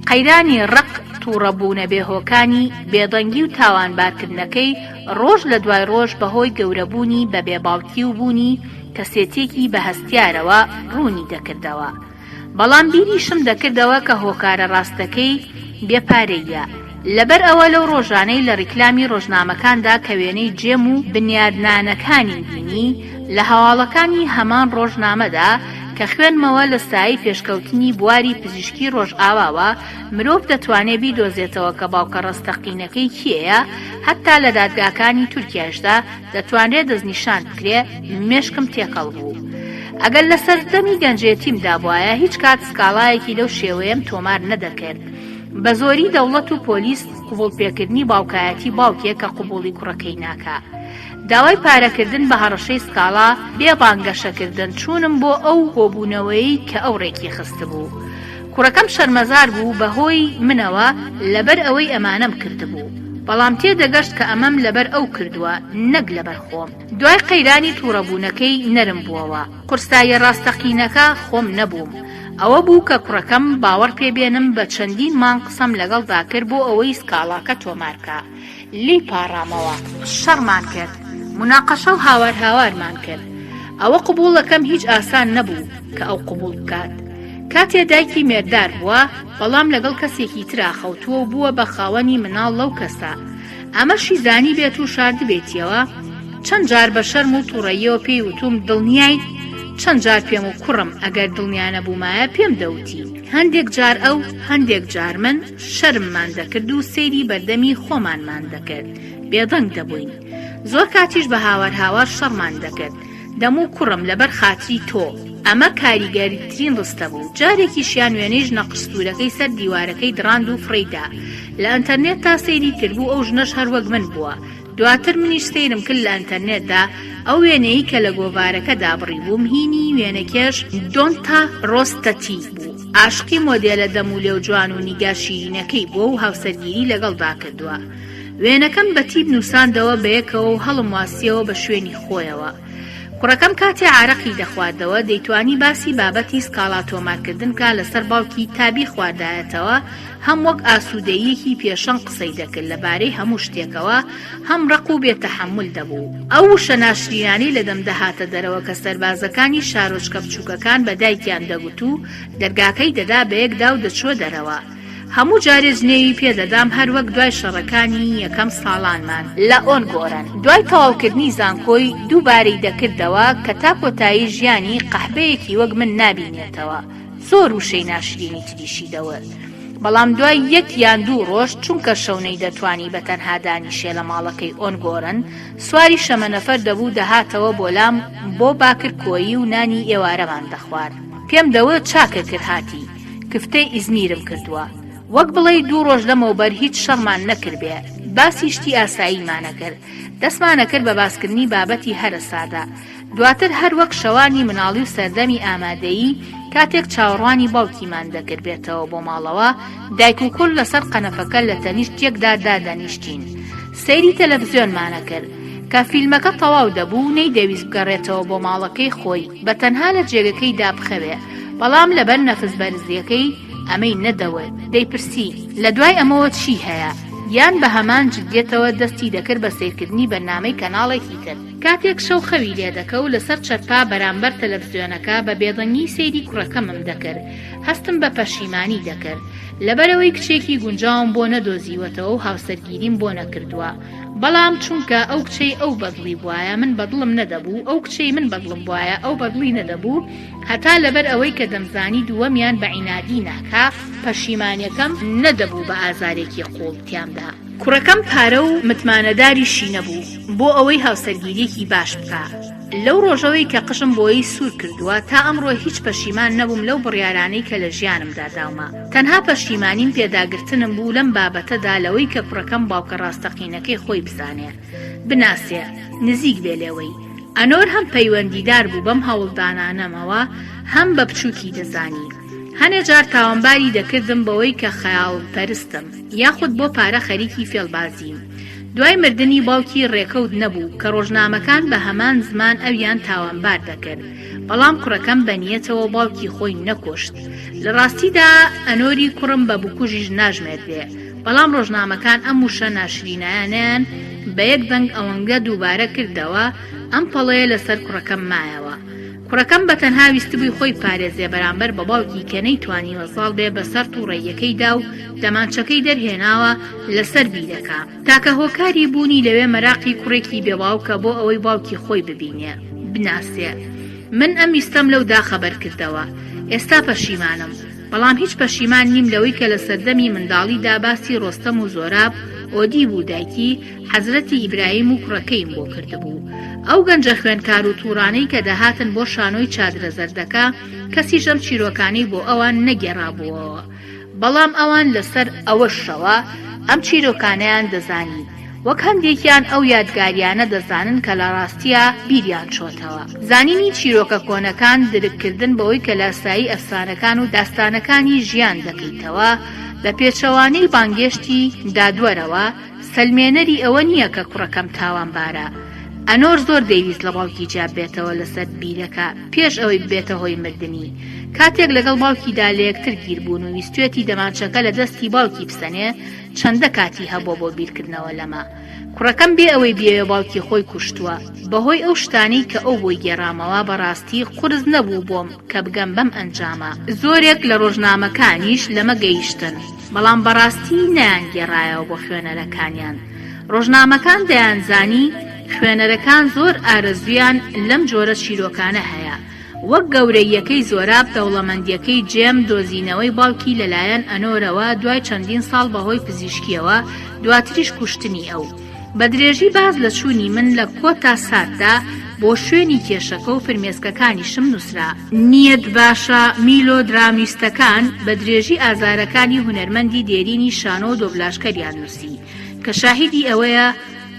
قەیرانی ڕق، تووڕەبوونە بێهۆکانی، بێدەنگی و تاوانبارکردنەکەی ڕۆژ لە دوای ڕۆژ بە هۆی گەورەبوونی بە بێباوکی و بوونی کەسێتیەکی بە هەستیارەوە ڕوونی دەکردەوە. بەڵام بیریشم دەکردەوە کە هۆکارە ڕاستەکەی بێ پارەییە. لەبەر ئەوە لەو ڕۆژانەی لە ڕیکلامی ڕۆژنامەکاندا کە وێنەی جێم و بنیادنانەکانیم بینی لە هەواڵەکانی هەمان ڕۆژنامەدا کە خوێندمەوە لە سایەی پێشکەوتنی بواری پزیشکی ڕۆژئاواوە مرۆڤ دەتوانێ بیدۆزێتەوە کە باوکە ڕاستەقینەکەی کێیە هەتا لە دادگاکانی تورکیاشدا دەتوانرێ دەستنیشان بکرێ، مێشکم تێکەڵ بوو. ئەگەر لە سەردەمی گەنجێتیمدا بوایە هیچ کات سکاڵایەکی لەو شێوەیەم تۆمار نەدەکرد. بە زۆری دەوڵەت و پۆلیس قبوڵپێکردنی باوکایەتی باوکێک کە قبوڵی کوڕەکەی ناکا. داوای پارەکردن بە هەڕەشەی سکاڵا بێ بانگەشەکردن چوونم بۆ ئەو کۆبوونەوەیەی کە ئەو ڕێکی خستبوو. کوڕەکەم شەرمەزار بوو بە هۆی منەوە لەبەر ئەوەی ئەمانەم کردبوو. بەڵام تێدەگەشت کە ئەمەم لەبەر ئەو کردووە نەک لەبەر خۆم. دوای قەیرانی توڕەبوونەکەی نەرم بووەوە. قورساییە ڕاستەقینەکە خۆم نەبووم. ئەوە بوو کە کوڕەکەم باوەڕ پێ بێنم بە چەندین مانگ قسەم لەگەڵدا کرد بۆ ئەوەی سکاڵاکە تۆمار کا. لێی پاڕامەوە. شەڕمان کرد. موناقەشە و هاوار هاوارمان کرد. ئەوە قبوڵەکەم هیچ ئاسان نەبوو کە ئەو قبوڵ بکات. کاتێ دایکی مێرددار بووە، بەڵام لەگەڵ کەسێکی ترا خەوتووە و بووە بە خاوەنی مناڵ لەو کەسە. ئەمەشی زانیبێت و شاردبێتیەوە؟ چەند جار بە شەرم و توڕەییەوە پێی وتووم دڵنیایت؟ چەند جار پێم و کوڕم ئەگەر دڵنیا نەبوومایە پێم دەوتی. هەندێک جار ئەو، هەندێک جار من شەرممان دەکرد و سەیری بەردەمی خۆمانمان دەکرد. بێدەنگ دەبووین. زۆر کاتیش بە هاوار هاوار شەڕمان دەکرد. دەموو کوڕم لەبەر خاتری تۆ. ئەمە کاریگەرترین ڕستە بوو. جارێکیشیان وێنەی ژنە قژسوورەکەی سەر دیوارەکەی دڕاند و فڕێی دا. لە ئەنتەرنێتدا سەیری کردبوو ئەو ژنەش هەر وەک من بووە. دواتر منیش سەیرم کرد لە ئەنتەرنێتدا ئەو وێنەیی کە لە گۆڤارەکەدا بڕیبووم هینی وێنەکێش دۆنتا ڕۆستەتی بوو. ئاشقی مۆدێلە دەم و لێو جوان و نیگا شیرینەکەی بووە و هاوسەرگیری لەگەڵدا کردووە. وێنەکەم بە تیپ نووساندەوە بەیەکەوە و هەڵم واسیەوە بە شوێنی خۆیەوە. کوڕەکەم کاتێ عارەقی دەخواردەوە دەیتوانی باسی بابەتی سکاڵا تۆمارکردن بکا لەسەر باوکی تا بیخواردایەتەوە، هەم وەک ئاسوودەییەکی پێشەنگ قسەی دەکرد لە بارەی هەموو شتێکەوە، هەم ڕەق و بێ تەحەمول دەبوو. ئەو وشە ناشرینانەی لە دەم دەهاتە دەرەوە کە سەربازەکانی شارۆچکە بچووکەکان بە دایکیان دەگوت و دەرگاکەی دەدا بەیەکدا و دەچووە دەرەوە. هەموو جارێ جنێوی پێ دەدام هەر وەک دوای شەڕەکانی یەکەم ساڵانمان لە ئۆنگۆرەن دوای تەواوکردنی زانکۆی دووبارەی دەکردەوە کە تا کۆتایی ژیانی قەحبەیەکی وەک من نابینێتەوە زۆر وشەی ناشرینی تریشی دەوت بەڵام دوای یەک یان دوو ڕۆژ چونکە شەو نەیدەتوانی بە تەنها دانیشێ لە ماڵەکەی ئۆنگۆرن سواری شەمەنەفەر دەبوو دەهاتەوە بۆ لام بۆ باکرکۆیی و نانی ئێوارەمان دەخوارد پێم دەوت چاکە کرد هاتی کفتەی ئیزمیرم کردووە. وەک بڵێی دوو ڕۆژ لەمەوبەر هیچ شەڕمان نەکردبێ. باسی شتی ئاساییمان ئەکرد. دەستمان ئەکرد بە باسکردنی بابەتی هەرە سادە. دواتر هەر وەک شەوانی مناڵی و سەردەمی ئامادەیی، کاتێک چاوەڕوانی باوکیمان دەکرد بێتەوە بۆ ماڵەوە، دایک و کوڕ لەسەر قەنەفەکە لە تەنیشت یەکدا دادەنیشتین. سەیری تەلەفزیۆنمان ئەکرد. کە فیلمەکە تەواو دەبوو، نەیدەویست بگەڕێتەوە بۆ ماڵەکەی خۆی، بە تەنها لە جێگەکەیدا بخەوێ. بەڵام لەبەر نەفس بەرزیەکەی ئەمەی نەدەوت، دەیپرسی، لە دوای ئەمەوە چی هەیە؟ یان بە هەمان جدیەتەوە دەستی دەکرد بە سەیرکردنی بەرنامەی کەناڵێکی تر. کاتێک شەو خەوی لێدەکەوت لەسەر چەرپا بەرامبەر تەلەفزیۆنەکە بە بێدەنگی سەیری کوڕەکەمم دەکرد، هەستم بە پەشیمانی دەکرد لەبەرئەوەی کچێکی گونجاوم بۆ نەدۆزیوەتەوە و هاوسەرگیریم بۆ نەکردووە. بەڵام چونکە ئەو کچەی ئەو بەدڵی بوایە من بەدڵم نەدەبوو، ئەو کچەی من بەدڵم بوایە ئەو بەدڵی نەدەبوو، هەتا لەبەر ئەوەی کە دەمزانی دووەمیان بە عینادی ناکا، پەشیمانیەکەم نەدەبوو بە ئازارێکی قووڵ تیامدا. کوڕەکەم پارە و متمانەداریشی نەبوو بۆ ئەوەی هاوسەرگیریەکی باش بکا. لەو ڕۆژەوەی کە قژم بۆیەی سوور کردووە تا ئەمڕۆ هیچ پەشیمان نەبووم لەو بڕیارانەی کە لە ژیانمدا داومە. تەنها پەشیمانیم پێداگرتنم بوو لەم بابەتەدا لەوەی کە کوڕەکەم باوکە ڕاستەقینەکەی خۆی بزانێ، بناسێ، نزیک بێ لێوەی. ئەنۆر هەم پەیوەندیدار بوو بەم هەوڵدانانەمەوە هەم بە بچووکی دەزانی. هەنێ جار تاوانباری دەکردم بەوەی کە خەیاڵپەرستم یاخود بۆ پارە خەریکی فێڵبازیم. دوای مردنی باوکی ڕێکەوت نەبوو کە ڕۆژنامەکان بە هەمان زمان ئەویان تاوانبار دەکرد، بەڵام کوڕەکەم بە نیەتەوە باوکی خۆی نەکوشت. لە ڕاستیدا ئەنۆری کوڕم بە بکوژیش ناژمێردرێ، بەڵام ڕۆژنامەکان ئەم وشە ناشرینایانەیان بە یەک دەنگ ئەوەنگە دووبارە کردەوە، ئەم پەڵەیە لەسەر کوڕەکەم مایەوە. کوڕەکەم بە تەنها ویستبووی خۆی بپارێزێ بەرامبەر بە باوکی کە نەیتوانیوە زاڵ بێ بەسەر توڕەییەکەیدا و دەمانچەکەی دەرهێناوە لەسەر بیرەکە. تاکە هۆکاری بوونی لەوێ مەراقی کوڕێکی بێ باوکە بۆ ئەوەی باوکی خۆی ببینێ، بناسێ. من ئەم ویستەم لەو داخە بەرکردەوە. ئێستا پەشیمانم. بەڵام هیچ پەشیمان نیم لەوەی کە لە سەردەمی منداڵیدا باسی ڕۆستەم و زۆراب، ئۆدیب و دایکی، حەزرەتی ئیبراهیم و کوڕەکەیم بۆ کردبوو. ئەو گەنجە خوێندکار و توڕانەی کە دەهاتن بۆ شانۆی چادرە زەردەکە، کەسیش ئەم چیرۆکانەی بۆ ئەوان نەگێڕابووەوە. بەڵام ئەوان لەسەر ئەوەشەوە ئەم چیرۆکانەیان دەزانی. وەک هەندێکیان ئەو یادگاریانە دەزانن کە لە ڕاستیا بیریان چۆتەوە. زانینی چیرۆکە کۆنەکان، درککردن بەوەی کە لاسایی ئەفسانەکان و داستانەکانی ژیان دەکەیتەوە، بە پێچەوانەی بانگێشتی دادوەرەوە، سەلمێنەری ئەوە نییە کە کوڕەکەم تاوانبارە. ئەنۆر زۆر دەیویست لە باوکی جیا ببێتەوە لەسەر بیرەکە پێش ئەوەی ببێتە هۆی مردنی. کاتێک لەگەڵ باوکیدا لەیەکتر گیربوون و ویستوێتی دەمانچەکە لە دەستی باوکی بسەنێ، چەندە کاتی هەبووە بۆ بیرکردنەوە لەمە. کوڕەکەم بێ ئەوەی بیەوێ باوکی خۆی کوشتووە. بەهۆی ئەو شتانەی کە ئەو بۆی گێڕامەوە بەڕاستی قورس نەبوو بۆم کە بگەم بەم ئەنجامە. زۆرێک لە ڕۆژنامەکانیش لەمە گەیشتن، بەڵام بەڕاستی نەیانگێڕایەوە بۆ خوێنەرەکانیان. ڕۆژنامەکان دەیانزانی خوێنەرەکان زۆر ئارەزوویان لەم جۆرە چیرۆکانە هەیە، وەک گەورەییەکەی زۆراب، دەوڵەمەندییەکەی جێم، دۆزینەوەی باوکی لەلایەن ئەنۆرەوە دوای چەندین ساڵ بەهۆی پزیشکییەوە، دواتریش کوشتنی ئەو. بە درێژی باس لە چوونی من لە کۆتا ساتدا بۆ شوێنی کێشەکە و فرمێسکەکانیشم نووسرا. نیەت باشە میلۆدرامیستەکان بە درێژی ئازارەکانی هونەرمەندی دێرینی شانۆ و دۆبلاژکەریان نووسی کە شاهیدی ئەوەیە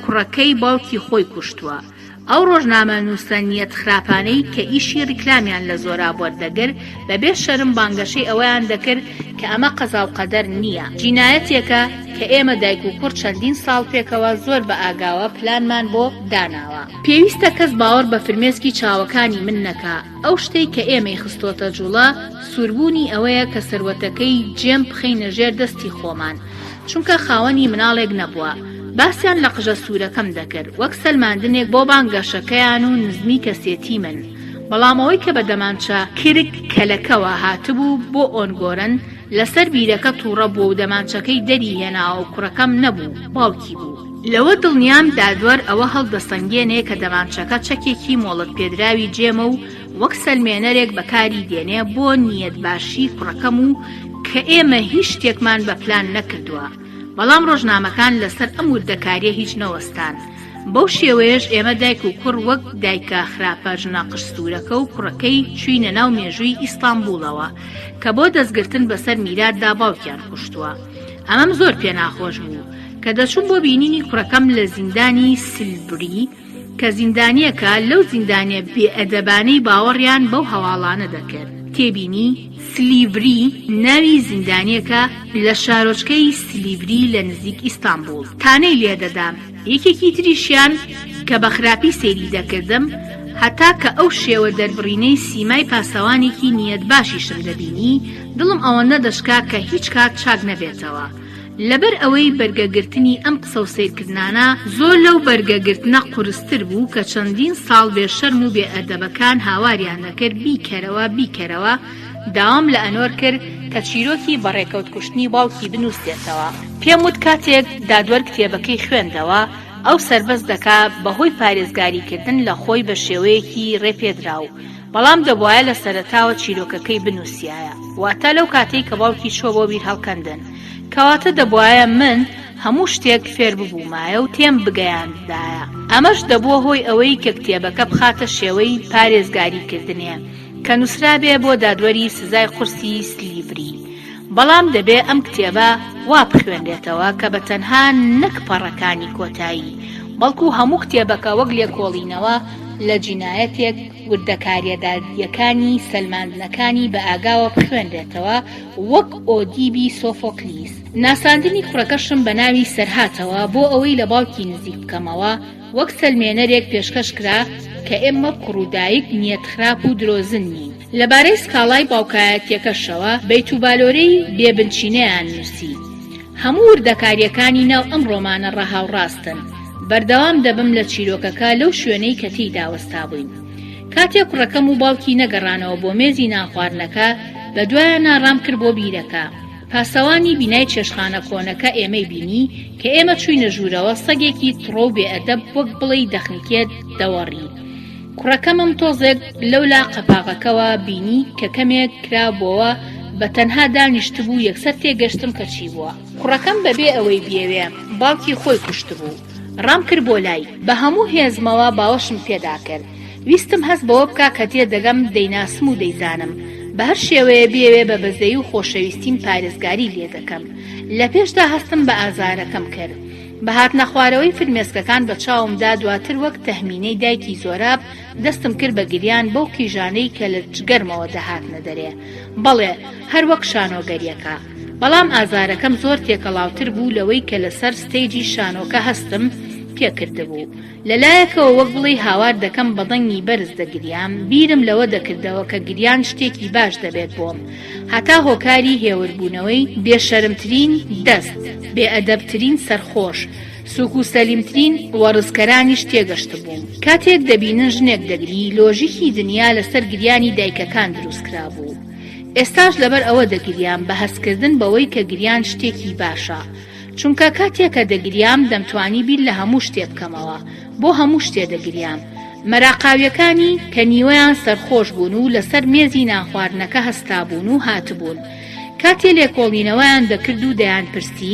کوڕەکەی باوکی خۆی کوشتووە. ئەو ڕۆژنامەنووسە نیەت خراپانەی کە ئیشی ڕیکلامیان لە زۆراب وەردەگر، بە بێ شەرم بانگەشەی ئەوەیان دەکرد کە ئەمە قەزاوقەدەر نییە، جینایەتێکە کە ئێمە دایک و کوڕ چەندین ساڵ پێکەوە زۆر بە ئاگاوە پلانمان بۆ داناوە. پێویستە کەس باوەڕ بە فرمێسکی چاوەکانی من نەکا، ئەو شتەی کە ئێمەی خستۆتە جوڵە، سووربوونی ئەوەیە کە سەروەتەکەی جێم بخەینە ژێر دەستی خۆمان، چونکە خاوەنی مناڵێک نەبووە. باسیان لە قژە سوورەکەم دەکرد وەک سەلماندنێک بۆ بانگەشەکەیان و نزمی کەسێتی من، بەڵام ئەوەی کە بە دەمانچە کرک کەلەکەوە هاتبوو بۆ ئۆنگۆرن لەسەر بیرەکە تووڕە بووە و دەمانچەکەی دەری هێناوە و کوڕەکەم نەبوو باوکی بوو. لەوە دڵنیام دادوەر ئەوە هەڵدەسەنگێنێ کە دەمانچەکە چەکێکی مۆڵەتپێدراوی جێمە و وەک سەلمێنەرێک بەکاری دێنێ بۆ نیەتباشی کوڕەکەم و کە ئێمە هیچ شتێکمان بە پلان نەکردووە. بەڵام ڕۆژنامەکان لەسەر ئەم وردەکاریە هیچ نەوەستان. بەو شێوەیەش ئێمە دایک و کوڕ وەک دایکە خراپە ژنە قژ سوورەکە و کوڕەکەی چووینە ناو مێژووی ئیستانبوڵەوە کە بۆ دەستگرتن بەسەر میراتدا باوکیان کوشتووە. ئەمەم زۆر پێناخۆش بوو. کە دەچووم بۆ بینینی کوڕەکەم لە زیندانی سلبری، کە زیندانیەکە لەو زیندانیە بێ ئەدەبانەی باوەڕیان بەو هەواڵانە دەکرد. تێبینی، سلیڤری ناوی زیندانیەکە لە شارۆچکەی سلیڤری لە نزیک ئیستانبوڵ. تانەی لێدەدام. یەکێکی تریشیان کە بە خراپی سەیری دەکردم، هەتا کە ئەو شێوە دەربڕینەی سیمای پاسەوانێکی نیەت باشیشم دەبینی، دڵم ئەوەندە دەشکا کە هیچ کات چاک نەبێتەوە. لەبەر ئەوەی بەرگەگرتنی ئەم قسە و سەیرکردنانە زۆر لەو بەرگەگرتنە قورستر بوو کە چەندین ساڵ بێ شەرم و بێ ئەدەبەکان هاواریان دەکرد بیکەرەوە بیکەرەوە، داوام لە ئەنۆر کرد کە چیرۆکی بەڕێکەوت کوشتنی باوکی بنووسێتەوە. پێم وت کاتێک دادوەر کتێبەکەی خوێندەوە ئەو سەربەست دەکا بەهۆی پارێزگاریکردن لە خۆی بە شێوەیەکی ڕێپێدراو، بەڵام دەبوایە لە سەرەتاوە چیرۆکەکەی بنووسیایە، واتە لەو کاتەی کە باوکی چووە بۆ بیرهەڵکەندن. کەواتە دەبوایە من هەموو شتێک فێر ببوومایە و تێم بگەیاندایە. ئەمەش دەبووە هۆی ئەوەی کە کتێبەکە بخاتە شێوەی پارێزگاریکردنێ کە نووسرابێ بۆ دادوەری سزای قورسی سلیڤری. بەڵام دەبێ ئەم کتێبە وا بخوێنرێتەوە کە بە تەنها نەک پەڕەکانی کۆتایی، بەڵکو هەموو کتێبەکە وەک لێکۆڵینەوە لە جینایەتێک، وردەکارییە دادییەکانی سەلماندنەکانی بە ئاگاوە بخوێنرێتەوە وەک ئۆدیبی سۆفۆکلیس. ناساندنی کوڕەکەشم بە ناوی سەرهاتەوە بۆ ئەوەی لە باوکی نزیک بکەمەوە وەک سەلمێنەرێک پێشکەش کرا کە ئێمە کوڕ و دایک نیەتخراپ و درۆزن نین. لەبارەی سکاڵای باوکایەتییەکەشەوە بەیتوبالۆرەی بێ بنچینەیان نووسی. هەموو وردەکارییەکانی ناو ئەم ڕۆمانە ڕەها و ڕاستن. بەردەوام دەبم لە چیرۆکەکە لەو شوێنەی کە تێیدا وەستابووین. کاتێ کوڕەکەم و باوکی نەگەڕانەوە بۆ مێزی نانخواردنەکە، بە دوایانا ڕامکرد بۆ بیرەکە. پاسەوانی بینای چێشتخانە کۆنەکە ئێمەی بینی کە ئێمە چووینە ژوورەوە، سەگێکی تڕۆ و بێئەدەب وەک بڵێی دەخنکێت دەوەڕی. کوڕەکەمم تۆزێک لەولا قەپاغەکەوە بینی کە کەمێک کرابۆوە بە تەنها دانیشتبوو یەکسەر تێگەشتم کە چی بووە. کوڕەکەم بەبێ ئەوەی بیەوێ باوکی خۆی کوشتبوو. ڕامکرد بۆ لای. بە هەموو هێزمەوە باوەشم پێدا کرد. ویستم هەست بەوە بکا کە تێدەگەم دەیناسم و دەیزانم. بە هەر شێوەیە بیەوێ بە بەزەیی و خۆشەویستیم پارێزگاری لێدەکەم. لە پێشدا هەستم بە ئازارەکەم کرد. بە هاتنەخوارەوەی فرمێسکەکان بە چاومدا دواتر وەک تەهمینەی دایکی زۆراب دەستم کرد بە گریان بەو قیژانەی کە لە جگەرمەوە دەهاتنە دەرێ. بەڵێ، هەر وەک شانۆگەریەکە. بەڵام ئازارەکەم زۆر تێکەڵاوتر بوو لەوەی کە لەسەر ستەیجی شانۆکە هەستم پێکردبوو. لە لایەکەوە وەک بڵێی هاوار دەکەم بە دەنگی بەرز دەگریام، بیرم لەوە دەکردەوە کە گریان شتێکی باش دەبێت بۆم، هەتا هۆکاری هێوربوونەوەی بێشەرمترین دەست، بێئەدەبترین سەرخۆش، سوک و سەلیمترین وەڕزکەرانیش تێگەشتبووم. کاتێک دەبینن ژنێک دەگری، لۆژیکی دنیا لەسەر گریانی دایکەکان دروستکرابوو. ئێستاش لەبەر ئەوە دەگریام، بە هەستکردن بەوەی کە گریان شتێکی باشە. چونکە کاتێ کە دەگریام دەمتوانی بیر لە هەموو شتێ بکەمەوە، بۆ هەموو شتێ دەگریام. مەراقاویەکانی کە نیوەیان سەرخۆش بوون و لەسەر مێزی نانخواردنەکە هەستابوون و هاتبوون. کاتێ لێکۆڵینەوەیان دەکرد و دەیانپرسی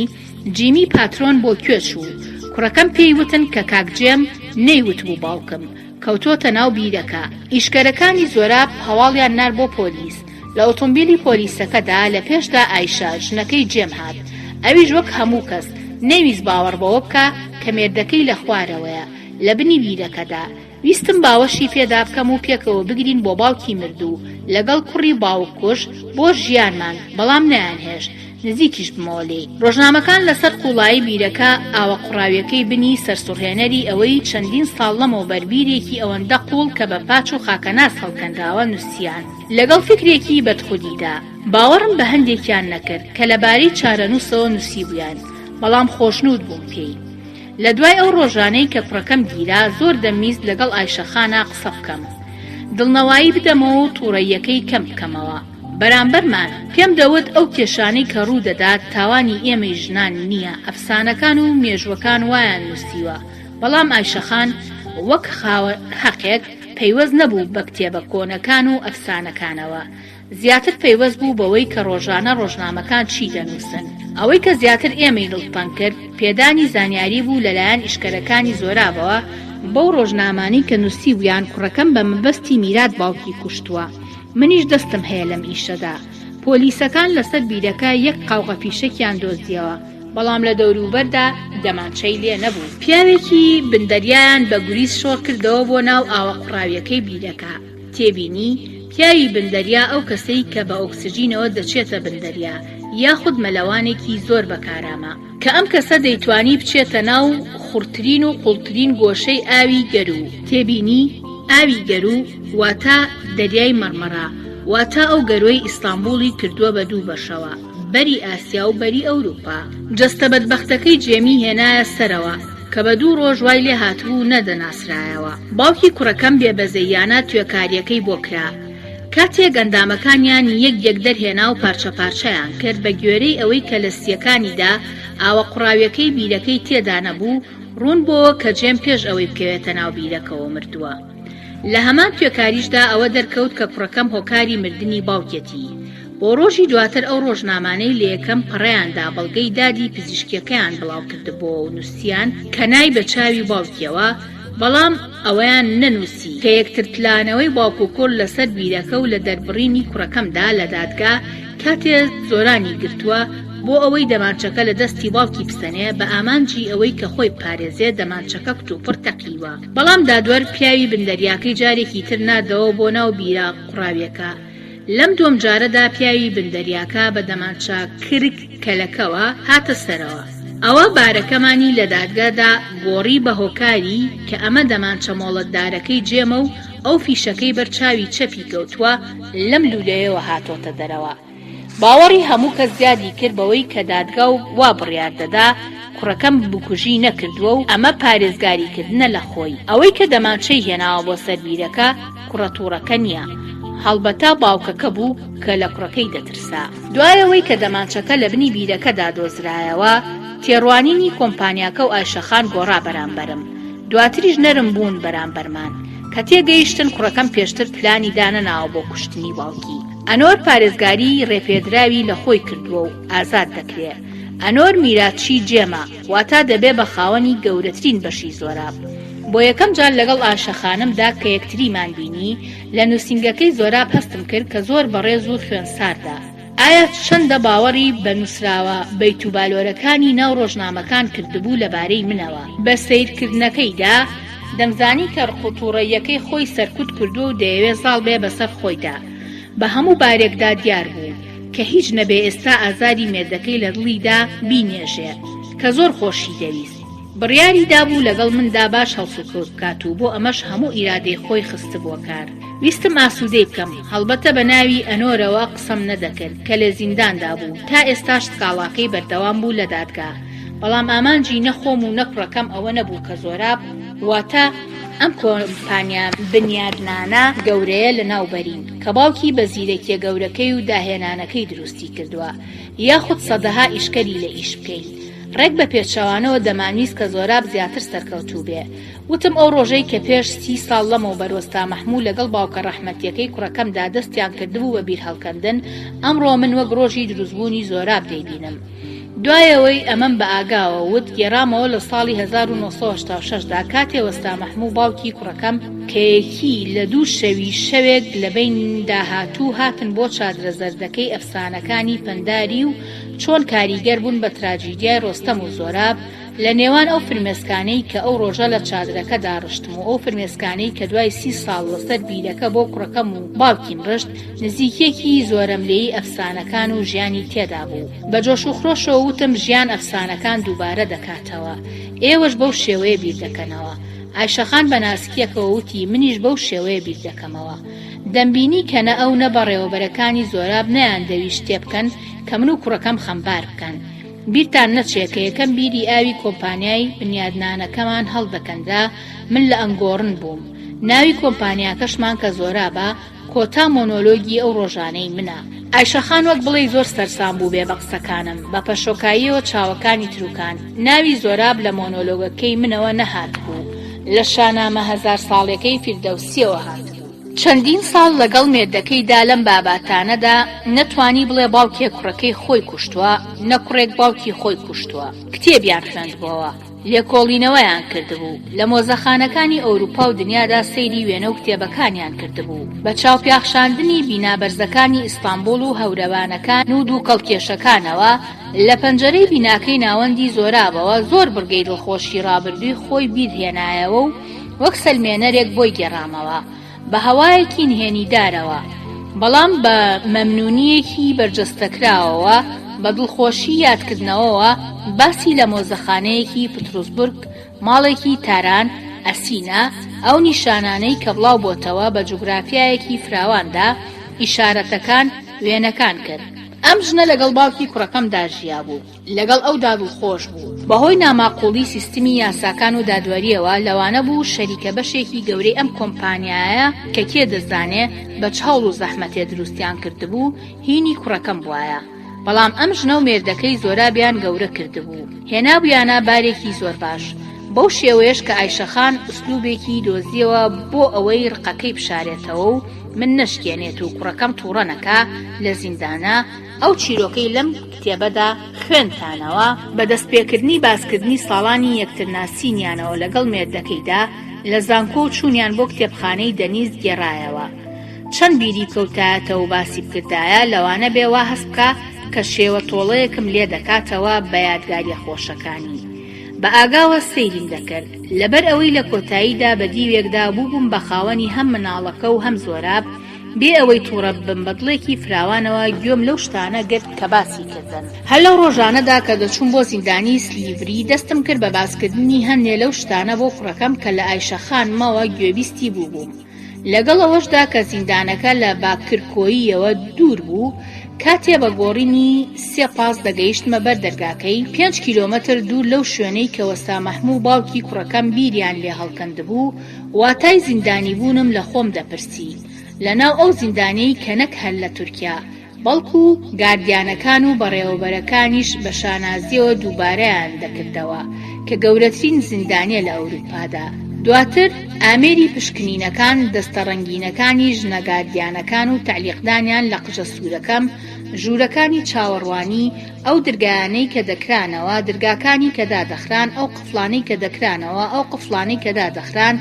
جیمی پاترۆن بۆ کوێ چوو، کوڕەکەم پێی وتن کە کاک جێم نەیوتبوو باوکم کەوتۆتە ناو بیرەکە. ئیشکەرەکانی زۆراب هەواڵیان نارد بۆ پۆلیس. لە ئۆتۆمبیلی پۆلیسەکەدا لە پێشدا ئایشە، ژنەکەی جێم هات. ئەویش وەک هەموو کەس، نەیویست باوەڕ بەوە بکا کە مێردەکەی لە خوارەوەیە، لە بنی بیرەکەدا. ویستم باوەشی پێدا بکەم و پێکەوە بگرین بۆ باوکی مردوو، لەگەڵ کوڕی باوککوژ، بۆ ژیانمان، بەڵام نەیانهێشت نزیکیش بمەوە لێی. ڕۆژنامەکان لەسەر قووڵایی بیرەکە، ئاوە قوڕاویەکەی بنی، سەرسوڕهێنەری ئەوەی چەندین ساڵ لەمەوبەر بیرێکی ئەوەندە قووڵ کە بە پاچ و خاکەناز هەڵکەنراوە، نووسیان. لەگەڵ فیکرێکی بەدخودیدا. باوەڕم بە هەندێکیان نەکرد کە لەبارەی چارەنووسەوە نووسیبوویان، بەڵام خۆشنوود بووم پێی. لە دوای ئەو ڕۆژانەی کە کوڕەکەم گیرا، زۆر دەمویست لەگەڵ ئایشەخانا قسە بکەم. دڵنەوایی بدەمەوە و تووڕەییەکەی کەم بکەمەوە بەرامبەرمان. پێم دەوت ئەو کێشانەی کە ڕوو دەدات تاوانی ئێمەی ژنان نییە، ئەفسانەکان و مێژووەکان وایان نووسیوە. بەڵام ئایشەخان وەک خاوەن هەقێک پەیوەست نەبوو بە کتێبە کۆنەکان و ئەفسانەکانەوە، زیاتر پەیوەست بوو بەوەی کە ڕۆژانە ڕۆژنامەکان چی دەنووسن. ئەوەی کە زیاتر ئێمەی دڵتەنگ کرد، پێدانی زانیاری بوو لەلایەن ئیشکەرەکانی زۆرابەوە بەو ڕۆژنامانەی کە نووسیبوویان کوڕەکەم بە مەبەستی میرات باوکی کوشتووە، منیش دەستم هەیە لەم ئیشەدا. پۆلیسەکان لەسەر بیرەکە یەک قاوغە فیشەکیان دۆزییەوە، بەڵام لە دەوروبەردا دەمانچەی لێ نەبوو. پیاوێکی بن دەریایان بە گوریس شۆڕ کردەوە بۆ ناو ئاوە قوڕاویەکەی بیرەکە. تێبینی، پیاوی بن دەریا ئەو کەسەی کە بە ئۆکسجینەوە دەچێتە بن دەریا، یاخود مەلەوانێکی زۆر بە کارامە. کە ئەم کەسە دەیتوانی بچێتە ناو خوڕترین و قوڵترین گۆشەی ئاوی گەروو. تێبینی، ئاوی گەروو واتە دەریای مەڕمەڕە، واتە ئەو گەرووەی ئیستانبوڵی کردووە بە دوو بەشەوە. بەری ئاسیا و بەری ئەوروپا. جەستە بەدبەختەکەی جێمی هێنایە سەرەوە، کە بە دوو ڕۆژ وای لێ هاتبوو نەدەناسرایەوە. باوکی کوڕەکەم بێ بەزەییانە توێکارییەکەی بۆ کرا. کاتێک ئەندامەکانیان یەک یەک دەرهێنا و پارچە پارچەیان کرد، بە گوێرەی ئەوەی کە لە سییەکانیدا ئاوە قوڕاویەکەی بیرەکەی تێدا نەبوو، ڕوون بۆوە کە جێم پێش ئەوەی بکەوێتە ناو بیرەکەوە مردووە. لە هەمان توێکاریشدا ئەوە دەرکەوت کە کوڕەکەم هۆکاری مردنی باوکێتی. بۆ ڕۆژی دواتر ئەو ڕۆژنامانەی لە یەکەم پەڕەیاندا بەڵگەی دادی پزیشکیەکەیان بڵاوکردبۆوە و نووسیان کە نای بە چاوی باوکیەوە، بەڵام ئەوەیان نەنووسی کە یەکترتلانەوەی باوک و کوڕ لەسەر بیرەکە و لە دەربڕینی کوڕەکەمدا لە دادگا کاتێ زۆرانی گرتووە بۆ ئەوەی دەمانچەکە لە دەستی باوکی بسەنێ بە ئامانجی ئەوەی کە خۆی بپارێزێ دەمانچەکە کتوپڕ تەقیوە. بەڵام دادوەر پیاوی بن دەریاکەی جارێکی تر ناردەوە بۆ ناو بیرە قوڕاویەکە. لەم دووەم جارەدا پیاوی بن دەریاکە بە دەمانچە کرک کەلەکەوە هاتە سەرەوە. ئەوە بارەکەمانی لە دادگادا گۆڕی بە هۆکاری کە ئەمە دەمانچە مۆڵەتدارەکەی جێمە و ئەو فیشەکەی بەر چاوی چەپی کەوتووە لەم لوولەیەوە هاتۆتە دەرەوە. باوەڕی هەموو کەس زیادی کرد بەوەی کە دادگا و وا بڕیار دەدا کوڕەکەم بکوژی نەکردووە و ئەمە پارێزگاری کردنە لە خۆی. ئەوەی کە دەمانچەی هێناوە بۆ سەر بیرەکە کوڕە توڕەکە نییە، هەڵبەتە باوکەکە بوو کە لە کوڕەکەی دەترسا. دوای ئەوەی کە دەمانچەکە لە بنی بیرەکەدا دۆزرایەوە، تێڕوانینی کۆمپانیاکە و ئایشەخان گۆڕا بەرامبەرم. دواتریش نەرم بوون بەرامبەرمان. کە تێگەیشتن کوڕەکەم پێشتر پلانی دانەناوە بۆ کوشتنی باوکی. ئەنۆر پارێزگاریی ڕێپێدراوی لە خۆی کردووە و ئازاد دەکرێ. ئەنۆر میراتچی جێمە، واتا دەبێ بە خاوەنی گەورەترین بەشی زۆراب. بۆ یەکەم جار لەگەڵ ئاشە خانمدا کە یەکتریمان بینی، لە نووسینگەکەی زۆراب هەستم کرد کە زۆر بەڕێز و خوێن ساردە. ئایا چەندە باوەڕی بە نووسراوە بەیتوبالۆرەکانی ناو ڕۆژنامەکان کردبوو لەبارەی منەوە؟ بە سەیرکردنەکەیدا، دەمزانی کە ڕق و تووڕەییەکەی خۆی سەرکوت کردووە و دەیەوێ زاڵ بێ بەسەر خۆیدا. بە هەموو بارێکدا دیار بوو. کە هیچ نەبێ ئێستا ئازاری مێردەکەی لە دڵیدا بینێژێ، کە زۆر خۆشی دەویست. بڕیاری دابوو لەگەڵ مندا باش هەڵسوکەوت بکات و بۆ ئەمەش هەموو ئیرادەی خۆی خستبووە کار. ویستم ئاسوودەی بکەم، هەڵبەتە بە ناوی ئەنۆرەوە قسەم نەدەکرد کە لە زینداندا بوو، تا ئێستاش سکاڵاکەی بەردەوام بوو لە دادگا، بەڵام ئامانجی نە خۆم و نە کوڕەکەم ئەوە نەبوو کە زۆراب، واتە ئەم کۆمپانیا بنیادنانە گەورەیە لەناو بەرین، کە باوکی بە زیرەکیە گەورەکەی و داهێنانەکەی دروستی کردووە، یاخود سەدەها ئیشکەری لە ئیش بکەین. ڕێک بە پێچەوانەوە دەمانویست کە زۆراب زیاتر سەرکەوتوو بێ. وتم ئەو ڕۆژەی کە پێش سی ساڵ لەمەوبەر وەستا مەحموو لەگەڵ باوکە ڕەحمەتیەکەی کوڕەکەمدا دەستیان کردبوو بە بیرهەڵکەندن، ئەمڕۆ من وەک ڕۆژی دروستبوونی زۆراب دەیبینم. دوایەوەی ئەمەم بە ئاگاوە وت، گێڕامەوە لە ساڵی 1986 دا کاتێ وەستا مەحموو باوکی کوڕەکەم، کە یەکی لە دوو شەوی شەوێک لە بەیندا هاتوو هاتن بۆ چادرە زەردەکەی ئەفسانەکانی پەنداری و چۆن کاریگەر بوون بە تراجیدیای ڕۆستەم و زۆراب، لە نێوان ئەو فرمێسکانەی کە ئەو ڕۆژە لە چادرەکەدا ڕشتم و ئەو فرمێسکانەی کە دوای سی ساڵ لەسەر بیرەکە بۆ کوڕەکەم و باوکیم ڕشت، نزیکییەکی زۆرەملێی ئەفسانەکان و ژیانی تێدا بوو. بە جۆش و خرۆشەوە وتم ژیان ئەفسانەکان دووبارە دەکاتەوە. ئێوەش بەو شێوەیە بیر دەکەنەوە. ئایشەخان بە ناسکییەکەوە وتی منیش بەو شێوەیە بیر دەکەمەوە. دەمبینی کە نە ئەو نە بەڕێوەبەرەکانی زۆراب نەیاندەویست تێبکەن کە من و کوڕەکەم خەمبار بکەن. بیرتان نەچێ کە یەکەم بیری ئاوی کۆمپانیای بنیادنانەکەمان هەڵدەکەنرا من لە ئەنگۆڕن بووم. ناوی کۆمپانیاکەشمان کە زۆرابە، کۆتا مۆنۆلۆگی ئەو ڕۆژانەی منە. ئایشە خان وەک بڵێی زۆر سەرسام بووبێ بە قسەکانم، بە پەشۆکاییەوە چاوەکانی تروکاند. ناوی زۆراب لە مۆنۆلۆگەکەی منەوە نەهاتبوو، لە شانامە هەزار ساڵیەکەی فیردەوسییەوە هاتبوو. چەندین ساڵ لەگەڵ مێردەکەیدا لەم باباتانەدا نە توانی بڵێ باوکێک کوڕەکەی خۆی کوشتووە، نە کوڕێک باوکی خۆی کوشتووە. کتێبیان خوێندبۆوە، لێکۆڵینەوەیان کردبوو، لە مۆزەخانەکانی ئەوروپا و دنیادا سەیری وێنە و کتێبەکانیان کردبوو. بە چاوپیاخشاندنی بینا بەرزەکانی ئیستانبوڵ و هەورەبانەکان و دووکەڵکێشەکانەوە لە پەنجەرەی بیناکەی ناوەندی زۆرابەوە زۆر بڕگەی دڵخۆشی ڕابردووی خۆی بیر هێنایەوە و وەک سەلمێنەرێک بۆی گێڕامەوە بە هەوایەکی نهێنیدارەوە، بەڵام بە مەمنوونییەکی بەرجەستەکراوەوە، بە دڵخۆشی یادکردنەوەوە باسی لە مۆزەخانەیەکی پتروسبورگ، ماڵێکی تاران، ئەسینا، ئەو نیشانانەی کە بڵاو بۆتەوە بە جوگرافیایەکی فراواندا، ئیشارەتەکان، وێنەکان کرد. ئەم ژنە لەگەڵ باوکی کوڕەکەمدا ژیابوو. لەگەڵ ئەودا دڵخۆش بوو. بەهۆی ناماقوڵی سیستمی یاساکان و دادوەرییەوە لەوانە بوو شەریکە بەشێکی گەورەی ئەم کۆمپانیایە کە کێ دەزانێ بە چ هەوڵ و زەحمەتێ دروستیان کردبوو هینی کوڕەکەم بوایە بەڵام ئەم ژنە و مێردەکەی زۆرابیان گەورە کردبوو هێنابویانە بارێکی زۆر باش بەو شێوەیەش کە ئایشەخان ئوسلوبێکی دۆزیەوە بۆ ئەوەی ڕقەکەی بشارێتەوە و من نەشکێنێت و کوڕەکەم توڕە نەکا لە زیندانا ئەو چیرۆکەی لەم کتێبەدا خوێندتانەوە، بە دەستپێکردنی باسکردنی ساڵانی یەکترناسینیانەوە لەگەڵ مێردەکەیدا لە زانکۆ و چوونیان بۆ کتێبخانەی دەنیز گێڕایەوە. چەند بیری بکەوتایەتەوە و باسی بکردایە، لەوانە بێ وا هەست بکا کە شێوە تۆڵەیەکم لێ دەکاتەوە بە یادگارییە خۆشەکانی. بە ئاگاوە سەیریم دەکرد. لەبەر ئەوەی لە کۆتاییدا بە دیوێکدا بووبووم بە خاوەنی هەم مناڵەکە و هەم زۆراب، بێ ئەوەی توڕە ببم بە دڵێکی فراوانەوە گوێم لەو شتانە گرت کە باسی کردن. هەر لەو ڕۆژانەدا کە دەچووم بۆ زیندانی سلیڤری دەستم کرد بە باسکردنی هەندێ لەو شتانە بۆ کوڕەکەم کە لە ئایشە خانمەوە گوێبیستی بووبووم. لەگەڵ ئەوەشدا کە زیندانەکە لە باکرکۆییەوە دوور بوو، کاتێ بە گۆڕینی سێ پاس دەگەیشتمە بەر دەرگاکەی، پێنج کیلۆمەتر دوور لەو شوێنەی کە وەستا مەحموو باوکی کوڕەکەم بیریان لێ هەڵکەندبوو، واتای زیندانیبوونم لە خۆم دەپرسی لە ناو ئەو زیندانەی کە نەک هەر لە تورکیا بەڵکو گاردیانەکان و بەڕێوەبەرەکانیش بە شانازیەوە دووبارەیان دەکردەوە کە گەورەترین زیندانیە لە ئەوروپادا. دواتر ئامێری پشکنینەکان دەستە ڕەنگینەکانی ژنە گاردیانەکان و تەعلیقدانیان لە قژە سوورەکەم، ژوورەکانی چاوەڕوانی، ئەو درگایانەی کە دەکرانەوە، درگاکانی کە دادەخران، ئەو قفڵانەی کە دەکرانەوە، ئەو قفڵانەی کە دادەخران،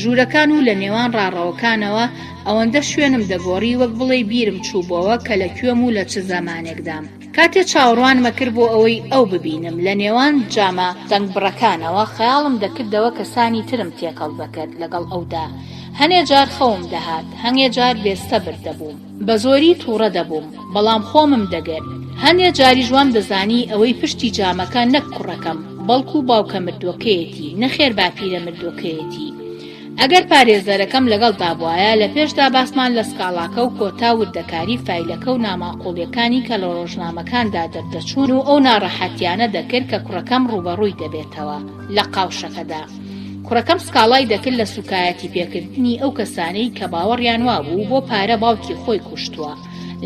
ژوورەکان و لە نێوان ڕاڕەوەکانەوە، ئەوەندە شوێنم دەگۆڕی وەک بڵێی بیرم چووبۆوە کە لە کوێم و لە چ زەمانێکدام. کاتێ چاوەڕوانم ئەکرد بۆ ئەوەی ئەو ببینم، لە نێوان جامە دەنگبڕەکانەوە خەیاڵم دەکردەوە کەسانی ترم تێکەڵ دەکرد لەگەڵ ئەودا. هەنێ جار خەوم دەهات، هەنێ جار بێ سەبر دەبووم. بە زۆری تووڕە دەبووم، بەڵام خۆمم دەگرت. هەندێ جاریش وام دەزانی ئەوەی پشتی جامەکە نەک کوڕەکەم، بەڵکو باوکە مردووەکەیەتی، نەخێر باپیرە مردووەکەیەتی. ئەگەر پارێزەرەکەم لەگەڵدا بوایە، لە پێشدا باسمان لە سکاڵاکە و کۆتا وردەکاری فایلەکە و ناماقوڵیەکانی کە لە ڕۆژنامەکاندا دەردەچوون و ئەو ناڕەحەتیانە دەکرد کە کوڕەکەم ڕووبەڕووی دەبێتەوە لە قاوشەکەدا. کوڕەکەم سکاڵای دەکرد لە سوکایەتی پێکردنی ئەو کەسانەی کە باوەڕیان وابوو بۆ پارە باوکی خۆی کوشتووە،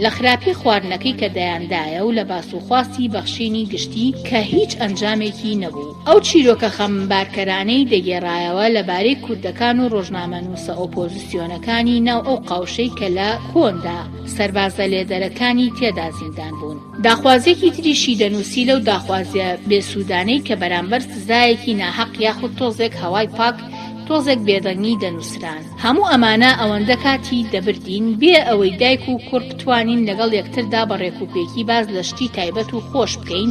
لە خراپی خواردنەکەی کە دەیاندایە و لە باسوخواسی بەخشینی گشتی کە هیچ ئەنجامێکی نەبوو. ئەو چیرۆکە خەمبارکەرانەی دەگێڕایەوە لەبارەی کوردەکان و ڕۆژنامەنووسە ئۆپۆزسیۆنەکانی ناو ئەو قاوشەی کە لە کۆندا سەربازە لێدەرەکانی تێدا زیندان بوون. داخوازیەکی تریشی دەنووسی لەو داخوازیە بێسوودانەی کە بەرامبەر سزایەکی ناهەق یاخود تۆزێک هەوای پاک، تۆزێک بێدەنگی دەنووسران. هەموو ئەمانە ئەوەندە کاتی دەبردین بێ ئەوەی دایک و کوڕ بتوانین لەگەڵ یەکتردا بە ڕێکوپێکی باس لە شتی تایبەت و خۆش بکەین،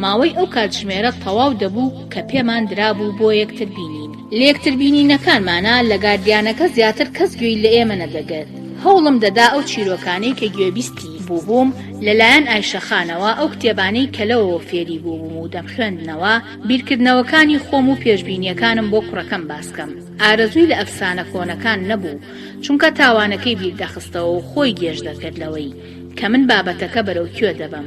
ماوەی ئەو کاتژمێرە تەواو دەبوو کە پێمان درابوو بۆ یەکتر بینین. لە یەکتر بینینەکانمانا لە گاردیانەکە زیاتر کەس گوێی لە ئێمە نەدەگرت. هەوڵم دەدا ئەو چیرۆکانەی کە گوێبیستی بووبووم لە لایەن ئایشە خانەوە، ئەو کتێبانەی کە لەوەوە فێری بووبووم و دەمخوێندنەوە، بیرکردنەوەکانی خۆم و پێشبینییەکانم بۆ کوڕەکەم باس کەم. ئارەزووی لە ئەفسانە کۆنەکان نەبوو، چونکە تاوانەکەی بیر دەخستەوە و خۆی گێژ دەکرد لەوەی کە من بابەتەکە بەرەو کوێ دەبەم.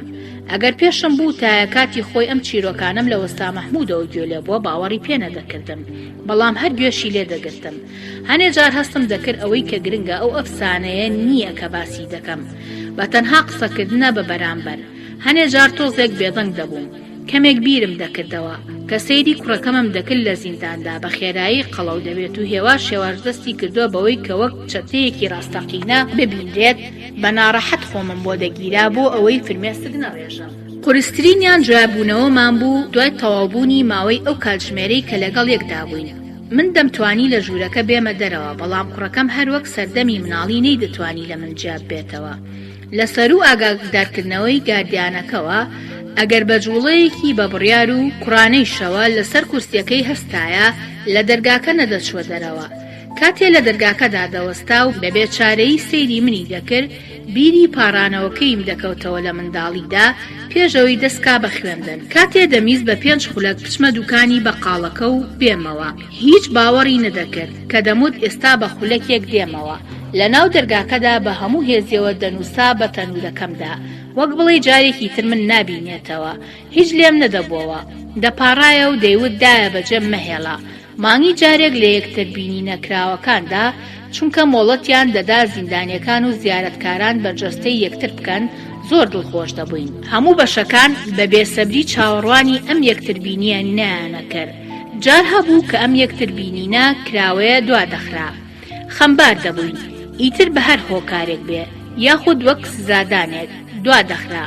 ئەگەر پێشم بووتایە کاتی خۆی ئەم چیرۆکانەم لە وەستا مەحموودەوە گوێ لێ بووە باوەڕی پێ نەدەکردم، بەڵام هەر گوێشی لێ دەگرتم. هەنێ جار هەستم دەکرد ئەوەی کە گرنگە ئەو ئەفسانەیە نییە کە باسی دەکەم، بە تەنها قسەکردنە بە بەرامبەر. هەنێ جار تۆزێک بێدەنگ دەبووم. کەمێک بیرم دەکردەوە. کە سەیری کوڕەکەمم دەکرد لە زینداندا بە خێرایی قەڵەو دەبێت و هێواش هێواش دەستی کردووە بەوەی کە وەک چەتەیەکی ڕاستەقینە ببینرێت، بە ناڕەحەت خۆمم بۆ دەگیرا بۆ ئەوەی فرمێسک نەڕێژم. قورسترینیان جیابوونەوەمان بوو دوای تەواوبوونی ماوەی ئەو کاتژمێرەی کە لەگەڵ یەکدا بووین. من دەمتوانی لە ژوورەکە بێمە دەرەوە، بەڵام کوڕەکەم هەر وەک سەردەمی مناڵی نەیدەتوانی لە من جیاببێتەوە. لە سەروو ئاگادارکردنەوەی گاردیانەکەوە، ئەگەر بە جووڵەیەکی بە بڕیار و کوڕانەیشەوە لە سەر کورسییەکەی هەستایە، لە دەرگاکە نەدەچووە دەرەوە. کاتێ لە دەرگاکەدا دەوەستا و بە بێچارەیی سەیری منی دەکرد، بیری پاڕانەوەکەیم دەکەوتەوە لە منداڵیدا، پێش ئەوەی دەست کا بە خوێندن. کاتێ دەمویست بە پێنج خولەک بچمە دوکانی بەقاڵەکە و بێمەوە. هیچ باوەڕی نەدەکرد کە دەموت ئێستا بە خولەکێک دێمەوە. لە ناو دەرگاکەدا بە هەموو هێزیەوە دەنووسا بە تەنوورەکەمدا. وەک بڵێی جارێکی تر من نابینێتەوە. هیچ لێم نەدەبۆوە. دەپاڕایە و دەیوت دایە بەجێم مەهێڵە. مانگی جارێک لە یەکتربینینە کراوەکاندا، چونکە مۆڵەتیان دەدا زیندانیەکان و زیارەتکاران بەرجەستەی یەکتر بکەن، زۆر دڵخۆش دەبووین. هەموو بەشەکان بە بێسەبری چاوەڕوانی ئەم یەکتربینیە نەیانەکرد. جار هەبوو کە ئەم یەکتربینینە کراوەیە دوا دەخرا. خەمبار دەبووین، ئیتر بە هەر هۆکارێک بێ، یاخود وەک سزادانێک، دوا دەخرا.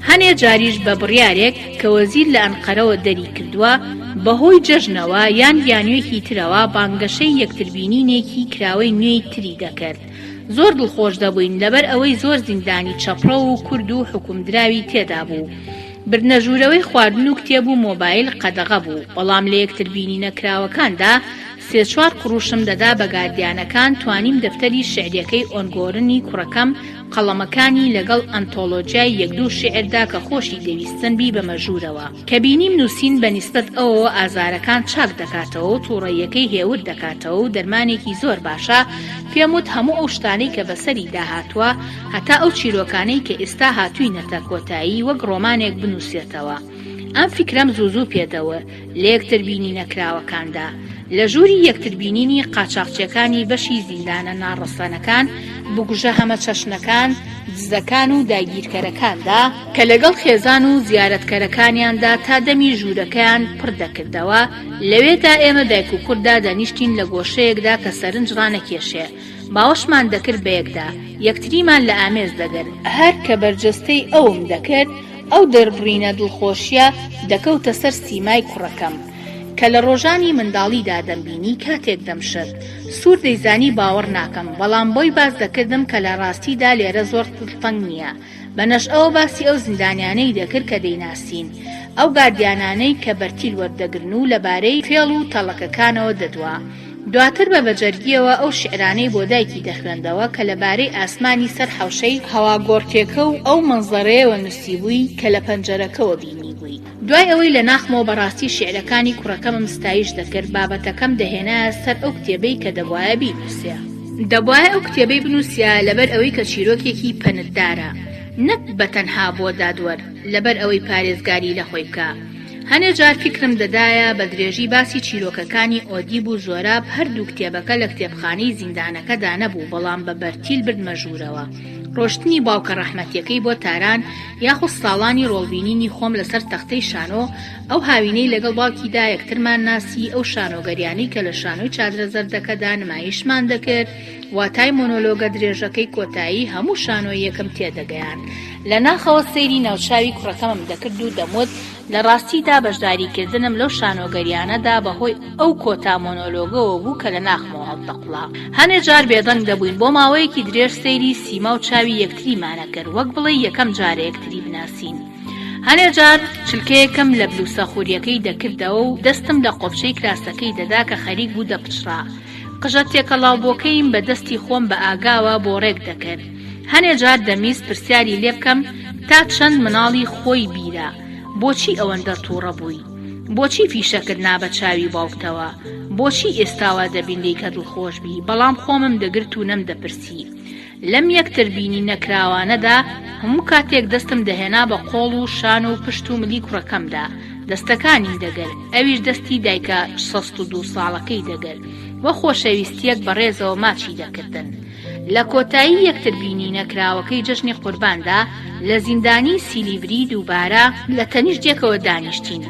هەنێ جاریش بە بڕیارێک کە وەزیر لە ئەنقەرەوە دەری کردووە، بە هۆی جەژنەوە یان بیانوویەکی ترەوە بانگەشەی یەکتربینینێکی کراوەی نوێی تری دەکرد. زۆر دڵخۆش دەبووین لەبەر ئەوەی زۆر زیندانی چەپڕەو و کورد و حوکمدراوی تێدا بوو. بردنە ژوورەوەی خواردن و کتێب و مۆبایل قەدەغە بوو، بەڵام لە یەکتربینینە کراوەکاندا سێ چوار قڕوشم دەدا بە گاردیانەکان توانیم دەفتەری شیعریەکەی ئۆنگۆرنی کوڕەکەم قەڵەمەکانی لەگەڵ ئەنتۆڵۆجیای یەک دوو شیعردا کە خۆشی دەویستن بیبەمە ژوورەوە. کە بینیم نووسین بە نیسبەت ئەوەوە ئازارەکان چاک دەکاتەوە و توڕەییەکەی هێور دەکاتەوە و دەرمانێکی زۆر باشە، پێم وت هەموو ئەو شتانەی کە بەسەریدا هاتووە هەتا ئەو چیرۆکانەی کە ئێستا هاتووینەتە کۆتایی وەک ڕۆمانێک بنووسێتەوە. ئەم فیکرەم زوو زوو پێ دەوت. لە یەکتربینینە کراوەکاندا، لە ژووری یەکتربینینی قاچاخچیەکانی بەشی زیندانە ناڕەسەنەکان، بکوژە هەمەچەشنەکان، دزەکان و داگیرکەرەکاندا، کە لەگەڵ خێزان و زیارەتکەرەکانیاندا تا دەمی ژوورەکەیان پڕ دەکردەوە، لەوێدا ئێمە دایک و کوڕ دادەنیشتین لە گۆشەیەکدا کە سەرنج ڕانەکێشێ، باوەشمان دەکرد بەیەکدا، یەکتریمان لە ئامێز دەگرت. هەر کە بەرجەستەی ئەوم دەکرد، ئەو دەربڕینە دڵخۆشییە دەکەوتە سەر سیمای کوڕەکەم، کە لە ڕۆژانی منداڵیدا دەمبینی کاتێک دەمشت. سوور دەیزانی باوەڕ ناکەم، بەڵام بۆی باس دەکردم کە لە ڕاستیدا لێرە زۆر دڵتەنگ نییە. بە نەشئەوە باسی ئەو زیندانیانەی دەکرد کە دەیناسین، ئەو گاردیانانەی کە بەرتیل وەردەگرن و لەبارەی فێڵ و تەڵەکەکانەوە دەدوا. دواتر بە بەجەرگییەوە ئەو شیعرانەی بۆ دایکی دەخوێندەوە کە لە بارەی ئاسمانی سەر حەوشەی هەواگۆڕکێکە و ئەو مەنزەرەیەوە نووسیبووی کە لە پەنجەرەکەوە بینیبووی. دوای ئەوەی لە ناخمەوە بە ڕاستی شیعرەکانی کوڕەکەمم ستایش دەکرد، بابەتەکەم دەهێنایە سەر ئەو کتێبەی کە دەبوایە بینووسێ. دەبوایە ئەو کتێبەی بنووسیایە لەبەر ئەوەی کە چیرۆکێکی پەنددارە، نەک بە تەنها بۆ دادوەر، لەبەر ئەوەی پارێزگاری لە خۆی بکا. هەنێ جار فیکرم دەدایە بە درێژی باسی چیرۆکەکانی ئۆدیب و زۆراب، هەردوو کتێبەکە لە کتێبخانەی زیندانەکەدا نەبوو، بەڵام بە بەرتیل بردمە ژوورەوە. ڕۆشتنی باوکە ڕەحمەتیەکەی بۆ تاران یاخود ساڵانی ڕۆڵبینینی خۆم لەسەر تەختەی شانۆ، ئەو هاوینەی لەگەڵ باوکیدا یەکترمان ناسی، ئەو شانۆگەریانەی کە لە شانۆی چادرە زەردەکەدا نمایشمان دەکرد، واتای مۆنۆلۆگە درێژەکەی کۆتایی هەموو شانۆییەکم تێدەگەیاند. لە ناخەوە سەیری ناوچاوی کوڕەکەمم دەکرد و دەموت، لە ڕاستیدا بەشداریکردنم لەو شانۆگەریانەدا بە هۆی ئەو کۆتا مۆنۆلۆگەوە بوو کە لە ناخمەوە هەڵدەقوڵا. هەنێ جار بێدەنگ دەبووین، بۆ ماوەیەکی درێژ سەیری سیما و چاوی یەکتریمان ئەکرد، وەک بڵێی یەکەم جارە یەکتری بناسین. هەنێ جار چلکەیەکم لە بلوسە خورییەکەی دەکردەوە و دەستم لە قۆپچەی کراسەکەی دەدا کە خەریک بوو دەپچڕا. قژە تێکەڵاوبۆکەیم بە دەستی خۆم بە ئاگاوە بۆ ڕێک دەکرد. هەنێ جار دەمویست پرسیاری لێ بکەم تا چەند مناڵی خۆی بیرە، بۆچی ئەوەندە تووڕە بووی؟ بۆچی فیشەکت نا بە چاوی باوکتەوە؟ بۆچی ئێستا وا دەبینرێی کە دڵخۆش بی؟ بەڵام خۆمم دەگرت و نەمدەپرسی. لەم یەکتر بینینە کراوانەدا هەموو کاتێک دەستم دەهێنا بە قۆڵ و شان و پشت و ملی کوڕەکەمدا، دەستەکانیم دەگرت، ئەویش دەستی دایکە 62 ساڵەکەی دەگرت و خۆشەویستییەک بە ڕێزەوە ماچی دەکردن. لە کۆتایی یەکتر بینینە کراوەکەی جەژنی قورباندا لە زیندانی سیلیڤری دووبارە لە تەنیشت یەکەوە دانیشتین.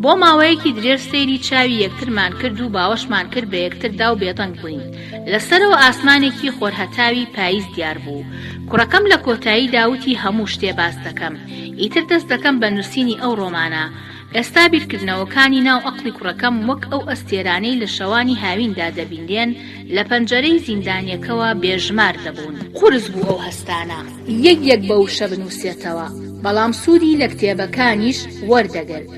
بۆ ماوەیەکی درێژ سەیری چاوی یەکترمان کرد و باوەشمان کرد بە یەکتردا و بێدەنگ بووین. لە سەرەوە ئاسمانێکی خۆرهەتاوی پاییز دیار بوو. کوڕەکەم لە کۆتاییدا وتی هەموو شتێ باس دەکەم. ئیتر دەست دەکەم بە نووسینی ئەو ڕۆمانە. ئێستا بیرکردنەوەکانی ناو ئەقڵی کوڕەکەم وەک ئەو ئەستێرانەی لە شەوانی هاویندا دەبینرێن لە پەنجەرەی زیندانیەکەوە بێژمار دەبوون. قورس بوو ئەو هەستانە یەک یەک بە وشە بنووسێتەوە، بەڵام سوودی لە کتێبەکانیش وەردەگرت.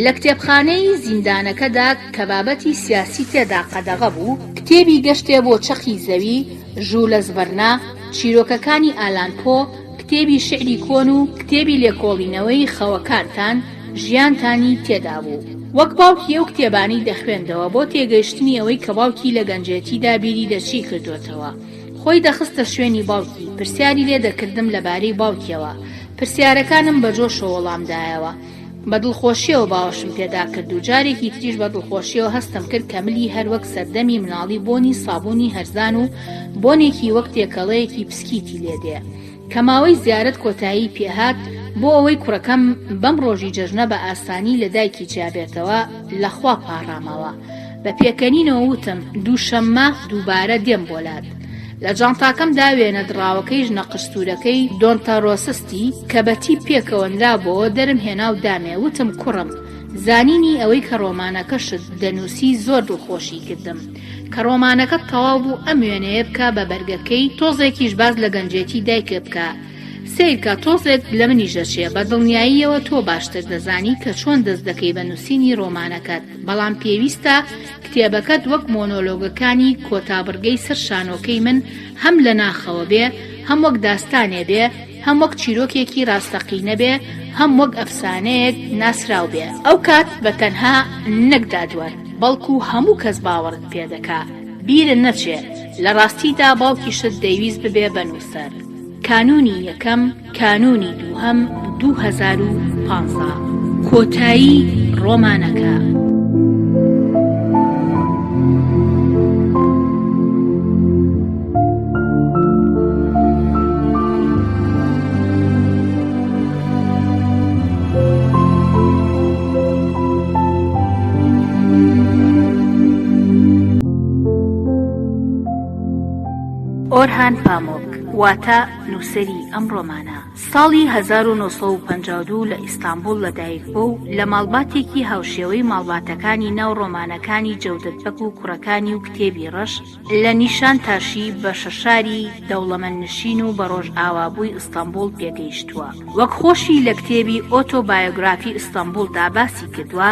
لە کتێبخانەی زیندانەکەدا کە بابەتی سیاسی تێدا قەدەغە بوو، کتێبی گەشتێ بۆ چەقی زەوی، ژولەس ڤەرنا، چیرۆکەکانی ئالان پۆ، کتێبی شیعری کۆن و کتێبی لێکۆڵینەوەی خەوەکانتان، ژیانتانی تێدا بوو. وەک باوکی ئەو کتێبانەی دەخوێندەوە بۆ تێگەیشتنی ئەوەی کە باوکی لە گەنجێتیدا بیری لە چی کردۆتەوە. خۆی دەخستە شوێنی باوکی، پرسیاری لێ دەکردم لەبارەی باوکیەوە. پرسیارەکانم بە جۆشەوە وەڵام دایەوە. بە دڵخۆشیەوە باوەشم پێدا کرد و جارێکی تریش بە دڵخۆشیەوە هەستم کرد کە ملی هەر وەک سەردەمی مناڵی بۆنی سابوونی هەرزان و بۆنێکی وەک تێکەڵەیەکی پسکیتی لێ دێ. کە ماوەی زیارەت کۆتایی پێ هات، بۆ ئەوەی کوڕەکەم بەم ڕۆژی جەژنە بە ئاسانی لە دایکی جیا بێتەوە، لە خوا پاڕامەوە. بە پێکەنینەوە وتم، دووشەممە دووبارە دێم بۆ لات. لە جانتاکەمدا وێنە دڕاوەکەی ژنە قژسوورەکەی دۆنتا ڕۆسستی کە بە تیپ پێکەوە نرابۆوە دەرم هێنا و دامێ، وتم، کوڕم، زانینی ئەوەی کە ڕۆمانەکەشت دەنووسی زۆر دڵخۆشی کردم. کە ڕۆمانەکەت تەواو بوو ئەم وێنەیە بکە بە بەرگەکەی تۆزێکیش باس لە گەنجێتی دایکت بکە سەیرکە تۆزێک لە منیش دەچێ بە دڵنیاییەوە تۆ باشتر دەزانی کە چۆن دەست دەکەی بە نووسینی ڕۆمانەکەت بەڵام پێویستە کتێبەکەت وەک مۆنۆلۆگەکانی کۆتا بڕگەی سەر شانۆکەی من هەم لە ناخەوە بێ هەم وەک داستانێ بێ هەم وەک چیرۆکێکی ڕاستەقینە بێ هەم وەک ئەفسانەیەک ناسراو بێ ئەو کات بە تەنها نەک دادوەر بەڵکو هەموو کەس باوەڕت پێ دەکا بیرت نەچێ لە ڕاستیدا باوکیشت دەیویست ببێ بە نووسەر کانوونی یەکەم کانوونی دووهەم 2015 کۆتایی ڕۆمانەکە. ئۆرهان پامۆک واتە نووسەری ئەم ڕۆمانە ساڵی 1952 لە ئیستانبوڵ لەدایکبووە و لە ماڵباتێکی هاوشێوەی ماڵباتەکانی ناو ڕۆمانەکانی جەودەت بەگ و کوڕەکانی و کتێبی ڕەش لە نیشانتاشی بەشە شاری دەوڵەمەندنشین و بە ڕۆژئاوابووی ئیستەنبوڵ پێگەیشتووە. وەک خۆشی لە کتێبی ئۆتۆبایۆگرافی ئیستەنبوڵ دا باسی کردووە،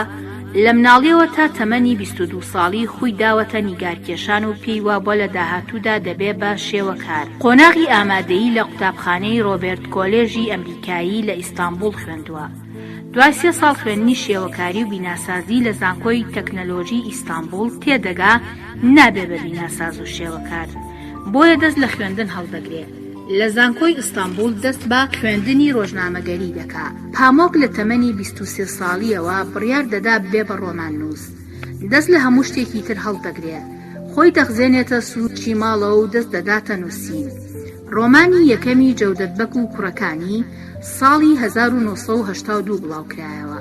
لە مناڵیەوە تا تەمەنی 22 ساڵی خووی داوەتە نیگارکێشان و پێی وابووە لە داهاتوودا دەبێ بە شێوەکار. قۆناغی ئامادەیی لە قوتابخانەی ڕۆبێرت کۆلێژی ئەمریکایی لە ئیستانبوڵ خوێندووە. دوای سێ ساڵ خوێندنی شێوەکاری و بیناسازی لە زانکۆی تەکنەلۆژیی ئیستانبوڵ تێدەگا نابێ بە بیناساز و شێوەکار، بۆیە دەست لە خوێندن هەڵدەگرێ. لە زانکۆی ئیستانبوڵ دەست بە خوێندنی ڕۆژنامەگەری دەکا. پامۆک لە تەمەنی 23 ساڵییەوە بڕیار دەدا ببێ بە ڕۆماننووس. دەست لە هەموو شتێکی تر هەڵدەگرێ. خۆی دەخزێنێتە سووچی ماڵەوە و دەست دەداتە نووسین. ڕۆمانی یەکەمی جەودەت بەگ و کوڕەکانی ساڵی 1982 بڵاوکرایەوە.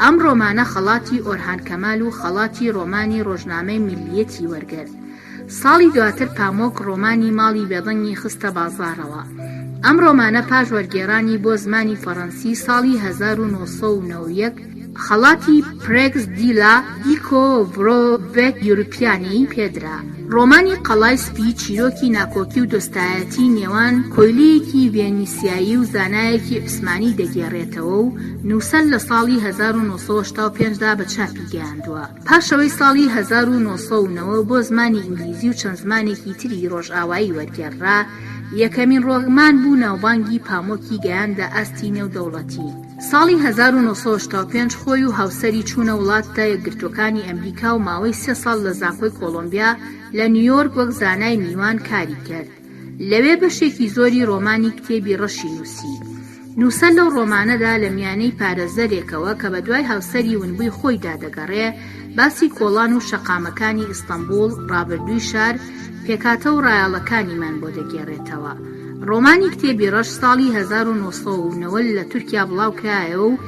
ئەم ڕۆمانە خەڵاتی ئۆرهان کەمال و خەڵاتی ڕۆمانی ڕۆژنامەی میللیەتی وەرگرت. ساڵی دواتر پامۆک ڕۆمانی ماڵی بێدەنگی خستە بازاڕەوە. ئەم ڕۆمانە پاش وەرگێڕانی بۆ زمانی فەڕەنسی ساڵی 1991 خەڵاتی پرێکس دی لا دیکۆڤرۆڤێت یوروپیانی پێدرا. ڕۆمانی قەڵای سپی چیرۆکی ناکۆکی و دۆستایەتی نێوان کۆیلەیەکی ڤێنیسیایی و زانایەکی عوسمانی دەگێڕێتەوە و نووسەر لە ساڵی 1985 دا بە چاپی گەیاندووە. پاش ئەوەی ساڵی 1990 بۆ زمانی ئینگلیزی و چەند زمانێکی تری ڕۆژئاوایی وەرگێڕرا، یەکەمین ڕۆمان بوو ناوبانگی پامۆکی گەیاندە ئاستی نێودەوڵەتی. ساڵی 1985 خۆی و هاوسەری چوونە وڵاتە یەکگرتووەکانی ئەمریکا و ماوەی سێ ساڵ لە زانکۆی کۆڵۆمبیا لە نیویۆرک وەک زانای میوان کاری کرد. لەوێ بەشێکی زۆری ڕۆمانی کتێبی ڕەشی نووسی. نووسەر لەو ڕۆمانەدا لە میانەی پارێزەرێکەوە کە بەدوای هاوسەری ونبووی خۆیدا دەگەڕێ، باسی کۆڵان و شەقامەکانی ئیستەنبوڵ، ڕابردووی شار، پێکهاتە و ڕایەڵەکانیمان بۆ دەگێڕێتەوە. ڕۆمانی کتێبی ڕەش ساڵی 1990 لە تورکیا بڵاوکرایەوە و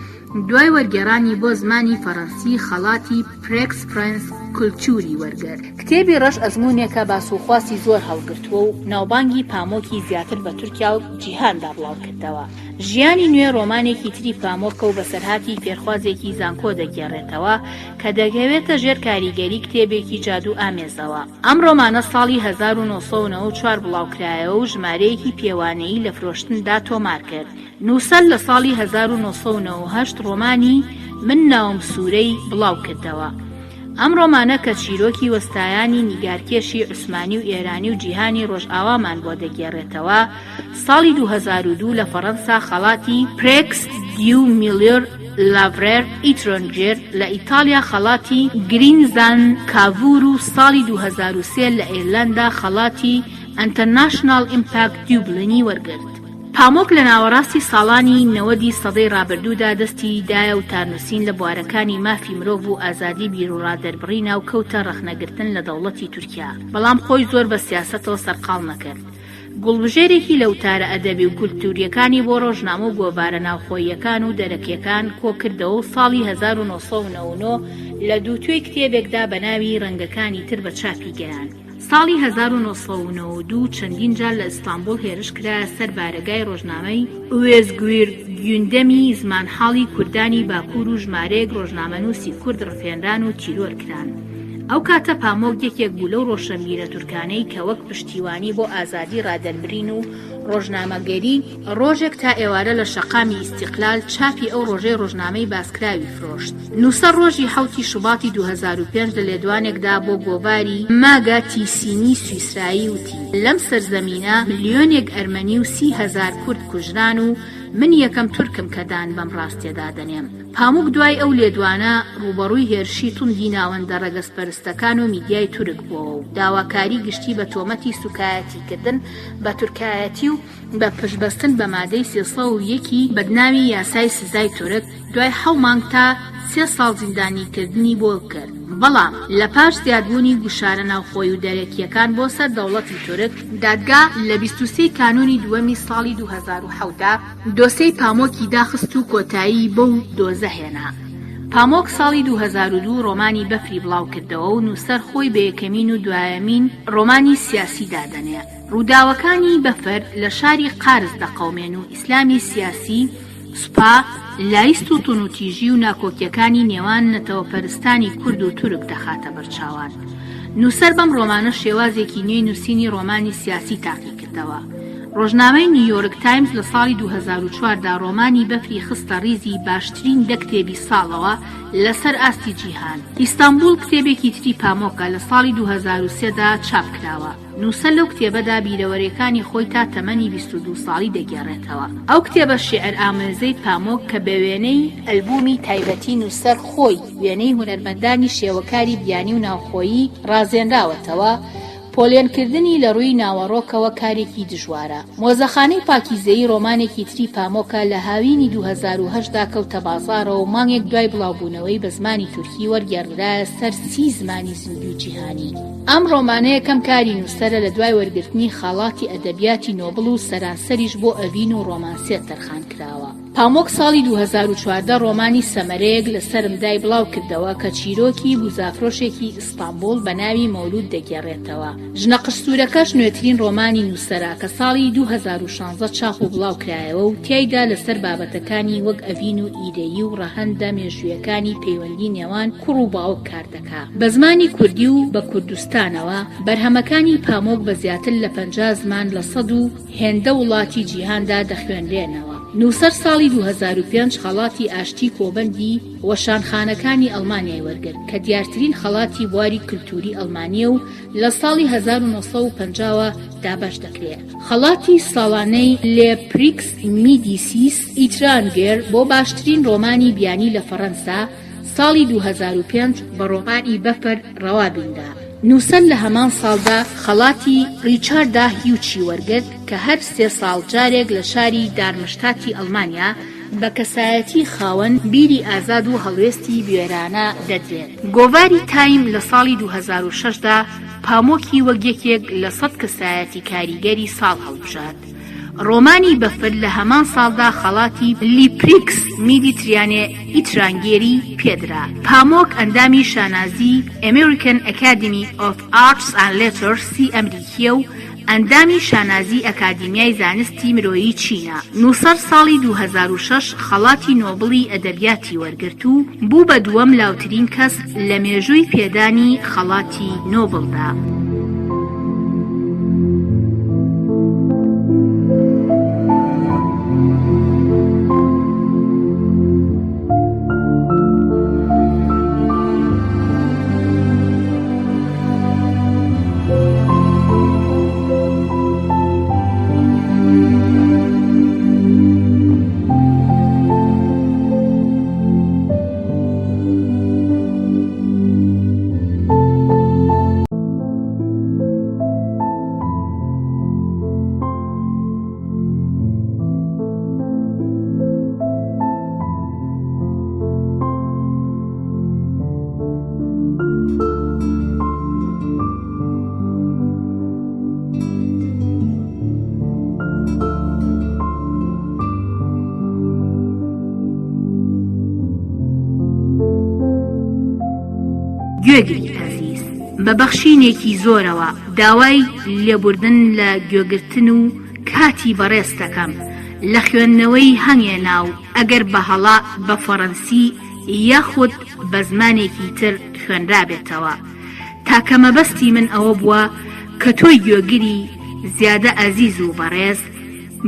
دوای وەرگێڕانی بۆ زمانی فەڕەنسی خەڵاتی پرێکس فرەنس کولتوری وەرگرت. کتێبی ڕەش ئەزموونێکە باس و خواسی زۆر هەڵگرتووە و ناوبانگی پامۆکی زیاتر بە تورکیا و جیهاندا بڵاوکردەوە. ژیانی نوێ ڕۆمانێکی تری پامۆکە و بەسەرهاتی فێرخوازێکی زانکۆ دەگێڕێتەوە کە دەکەوێتە ژێر کاریگەری کتێبێکی جادوو ئامێزەوە. ئەم ڕۆمانە ساڵی 1994 بڵاوکرایەوە و ژمارەیەکی پێوانەیی لە فرۆشتندا تۆمارکرد. نووسەر لە ساڵی 1998 ڕۆمانی، من ناوم سوورە، ی بڵاوکردەوە. ئەم ڕۆمانە کە چیرۆکی وەستایانی نیگارکێشی عوسمانی و ئێرانی و جیهانی ڕۆژئاوامان بۆ دەگێڕێتەوە، ساڵی 2002 لە فەڕەنسا خەڵاتی، پرێکس دیو میلیۆر لاڤرێر ئیترۆنجێر، لە ئیتاڵیا خەڵاتی، گرینزان کاڤور، و ساڵی 2003 لە ئێرلەندا خەڵاتی، ئەنتەرناشناڵ ئیمپاکت دیوبلنی وەرگرت. پامۆک لە ناوەڕاستی ساڵانی نەوەدی سەدەی ڕابردوودا دەستی دایە وتارنووسین لە بوارەکانی مافی مرۆڤ و ئازادی بیروڕادەربڕینا و کەوتە ڕەخنەگرتن لە دەوڵەتی تورکیا، بەڵام خۆی زۆر بە سیاسەتەوە سەرقاڵ نەکرد. گوڵبژێرێکی لە وتارە ئەدەبی و کولتوورییەکانی بۆ ڕۆژنامە و گۆڤارە ناوخۆییەکان و دەرەکییەکان کۆکردەوە و ساڵی 1999 لە دووتوێی کتێبێکدا بە ناوی ڕەنگەکانی تر بە چاپی گەیاند. ساڵی 1992 چەندین جار لە ئیستانبوڵ هێرش کرایە سەر بارەگای ڕۆژنامەی ئوێزگویر گیوندەمی زمانحاڵی کوردانی باکوور و ژمارەیەک ڕۆژنامەنووسی کورد ڕفێنران و تیرۆر کران. ئەو کاتە پامۆک یەکێک بوو لەو ڕۆشەنبیرە تورکانەی کە وەک پشتیوانی بۆ ئازادی ڕادەربرین و ڕۆژنامەگەری، ڕۆژێک تا ئێوارە لە شەقامی ئیستیقلال چاپی ئەو ڕۆژەی ڕۆژنامەی باسکراوی فرۆشت. نووسەر ڕۆژی حەوتی شوباتی 2005 لە لێدوانێکدا بۆ گۆڤاری ماگا تیسینی سویسرایی وتی، لەم سەرزەمینە ملیۆنێک ئەرمەنی و 30,000 کورد کوژران و من یەکەم تورکم کە دان بەم ڕاستیەدا دەنێم. پاموک دوای ئەو لێدوانە ڕووبەڕووی هێرشی توندی ناوەندە ڕەگەزپەرستەکان و میدیای تورک بووەوە و داواکاری گشتی بە تۆمەتی سوکایەتیکردن بە تورکایەتی و بە پشتبەستن بە مادەی 301 ی بەدناوی یاسای سزای تورک دوای حەو مانگ تا سێ ساڵ زیندانیکردنی بۆ کرد، بەڵام لە پاش زیادبوونی گوشارە ناوخۆیی و دەرەکییەکان بۆ سەر دەوڵەتی تورک، دادگا لە 23 کانوونی دووەمی ساڵی 2007 دا دۆسێی پامۆکی داخست و کۆتایی بەو دۆزە هێنا. پامۆک ساڵی 2002 ڕۆمانی بەفری بڵاوکردەوە و نووسەر خۆی بە یەکەمین و دوایەمین ڕۆمانی سیاسی دادەنێ. ڕووداوەکانی بەفر لە شاری قارس دەقەومێن و ئیسلامی سیاسی، سوپا، لایست و توندوتیژی و ناکۆکیەکانی نێوان نەتەوەپەرستانی کورد و تورک دەخاتە بەرچاوان. نووسەر بەم ڕۆمانە شێوازێکی نوێی نووسینی ڕۆمانی سیاسی تاقیکردەوە. ڕۆژنامەی نیویۆرک تایمز لە ساڵی 2004 دا ڕۆمانی بەفری خستە ڕیزی باشترین دە کتێبی ساڵەوە لەسەر ئاستی جیهان. ئیستانبوڵ کتێبێکی تری پامۆکە لە ساڵی 2003 دا چاپ کراوە. نووسەر لەو کتێبەدا بیرەوەرییەکانی خۆی تا تەمەنی 22 ساڵی دەگێڕێتەوە. ئەو کتێبە شیعر ئامێزەی پامۆک کە بە وێنەی ئەلبوومی تایبەتی نووسەر خۆی وێنەی هونەرمەندانی شێوەکاری بیانی و ناوخۆیی ڕازێنراوەتەوە، پۆلێنکردنی لە ڕووی ناوەڕۆکەوە کارێکی دژوارە. مۆزەخانەی پاکیزەیی ڕۆمانێکی تری پامۆکە لە هاوینی 2008 دا کەوتە بازاڕەوە و مانگێک دوای بڵاوبوونەوەی بە زمانی تورکی وەرگێڕدرایە سەر سی زمانی زیندووی جیهانی. ئەم ڕۆمانە یەکەم کاری نووسەرە لە دوای وەرگرتنی خاڵاتی ئەدەبیاتی نۆبڵ و سەرانسەریش بۆ ئەڤین و ڕۆمانسیەت تەرخان کراوە. پامۆک ساڵی 2014 ڕۆمانی سەمەرەیەک لە سەرم دای بڵاو کردەوە کە چیرۆکی بوزافرۆشێکی ئیستانبوڵ بە ناوی مەولود دەگێڕێتەوە. ژنە قژسوورەکەش نوێترین ڕۆمانی نووسەرە کە ساڵی 2016 چاپ و بڵاو کرایەوە و تیایدا لەسەر بابەتەکانی وەک ئەڤین و ئیرەیی و ڕەهەندە مێژوویەکانی پەیوەندی نێوان کوڕ و باوک کار دەکا. بە زمانی کوردی و بە کوردستانەوە بەرهەمەکانی پامۆک بە زیاتر لە 50 زمان لە 100 هێندە وڵاتی جیهاندا دەخوێنرێنەوە. نووسەر ساڵی 2005 خەڵاتی ئاشتی کۆبەندی وەشانخانەکانی ئەڵمانیای وەرگرت، کە دیارترین خەڵاتی بواری کلتووری ئەڵمانییە و لە ساڵی 1950 وە دابەش دەکرێ. خەڵاتی ساڵانەی لێ پریکس میدیسیس ئیترانگێر بۆ باشترین ڕۆمانی بیانی لە فەڕەنسا، ساڵی 2005 بە ڕۆمانی بەفر ڕەوا بینرا. نووسەر لە هەمان ساڵدا خەڵاتی ڕیچاردا هیوچی وەرگرت کە هەر سێ ساڵ جارێک لە شاری دارمشتاتی ئەڵمانیا بە کەسایەتی خاوەن بیری ئازاد و هەڵوێستی بوێرانە دەدرێت. گۆڤاری تایم لە ساڵی 2006 دا پامۆکی وەک یەکێک لە سەد کەسایەتی کاریگەری ساڵ هەڵبژارد. ڕۆمانی بەفر لە هەمان ساڵدا خەڵاتی لیپریکس میدیتریانێ ئیترانگێری پێدرا. پامۆک ئەندامی شانازی American Academy of Arts and Letters ی ئەمریکییە و ئەندامی شانازی ئەکادیمیای زانستی مرۆیی چینە. نووسەر ساڵی 2006 خەڵاتی نۆبڵی ئەدەبیاتی وەرگرت و بوو بە دووەم لاوترین کەس لە مێژووی پێدانی خەڵاتی نۆبڵدا. گوێگری ئازیز بە بەخشینێکی زۆرەوە داوای لێبوردن لە گوێگرتن و کاتی بەڕێز دەکەم لە خوێندنەوەی هەنگێ ناو ئەگەر بە هەڵە بە فەڕەنسی یاخود بە زمانێکی تر خوێنرابێتەوە تاکە مەبەستی من ئەوە بووە کە تۆی گوێگری زیادە ئازیز و بەڕێز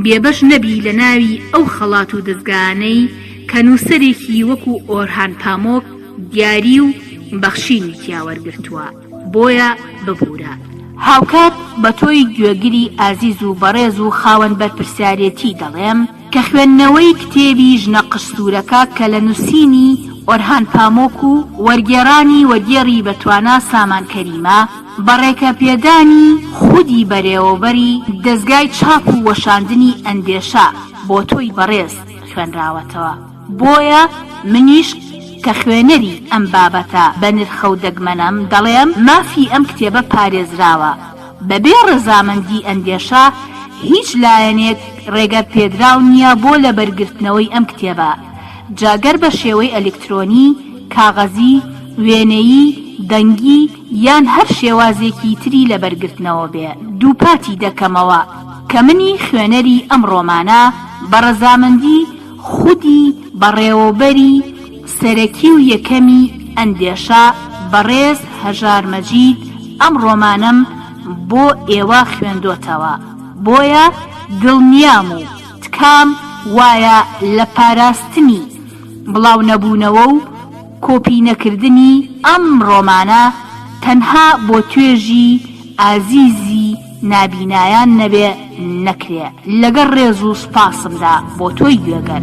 بێبەش نەبی لە ناوی ئەو خەڵات و دەزگایانەی کە نووسەرێکی وەکو ئۆرهان پامۆک دیاری و بەخشینی تیا وەرگرتووە بۆیە ببورە. هاوکات بە تۆی گوێگری ئازیز و بەڕێز و خاوەن بەرپرسیارێتی دەڵێم کە خوێندنەوەی کتێبی ژنە قژسوورەکە کە لە نووسینی ئۆرهان پامۆک و وەرگێڕانی وەرگێڕی بەتوانا سامان کەریمە بە ڕێکەپێدانی خودی بەرێوەبەری دەزگای چاپ و وەشاندنی ئەندێشە بۆ تۆی بەڕێز خوێنراوەتەوە بۆیە منیش کە خوێنەری ئەم بابەتە بەنرخە و دەگمەنەم دەڵێم مافی ئەم کتێبە پارێزراوە بەبێ ڕەزامەندی ئەندێشە هیچ لایەنێک ڕێگە پێدراو نییە بۆ لەبەرگرتنەوەی ئەم کتێبە جا گەر بە شێوەی ئەلکترۆنی، کاغەزی، وێنەیی، دەنگی یان هەر شێوازێکی تری لەبەرگرتنەوە بێ. دووپاتی دەکەمەوە کە منی خوێنەری ئەم ڕۆمانە بە ڕەزامەندی خودی بەڕێوەبەری سەرەکی و یەکەمی ئەندێشە بەڕێز هەژار مەجید ئەم ڕۆمانەم بۆ ئێوە خوێندۆتەوە بۆیە. دڵنیام و تکام وایە لە پاراستنی بڵاونەبوونەوە و کۆپی نەکردنی ئەم ڕۆمانە تەنها بۆ توێژی ئازیزی نابینایان نەبێ نەکرێ لەگەڵ ڕێز و سوپاسمدا بۆ تۆی گوێگر.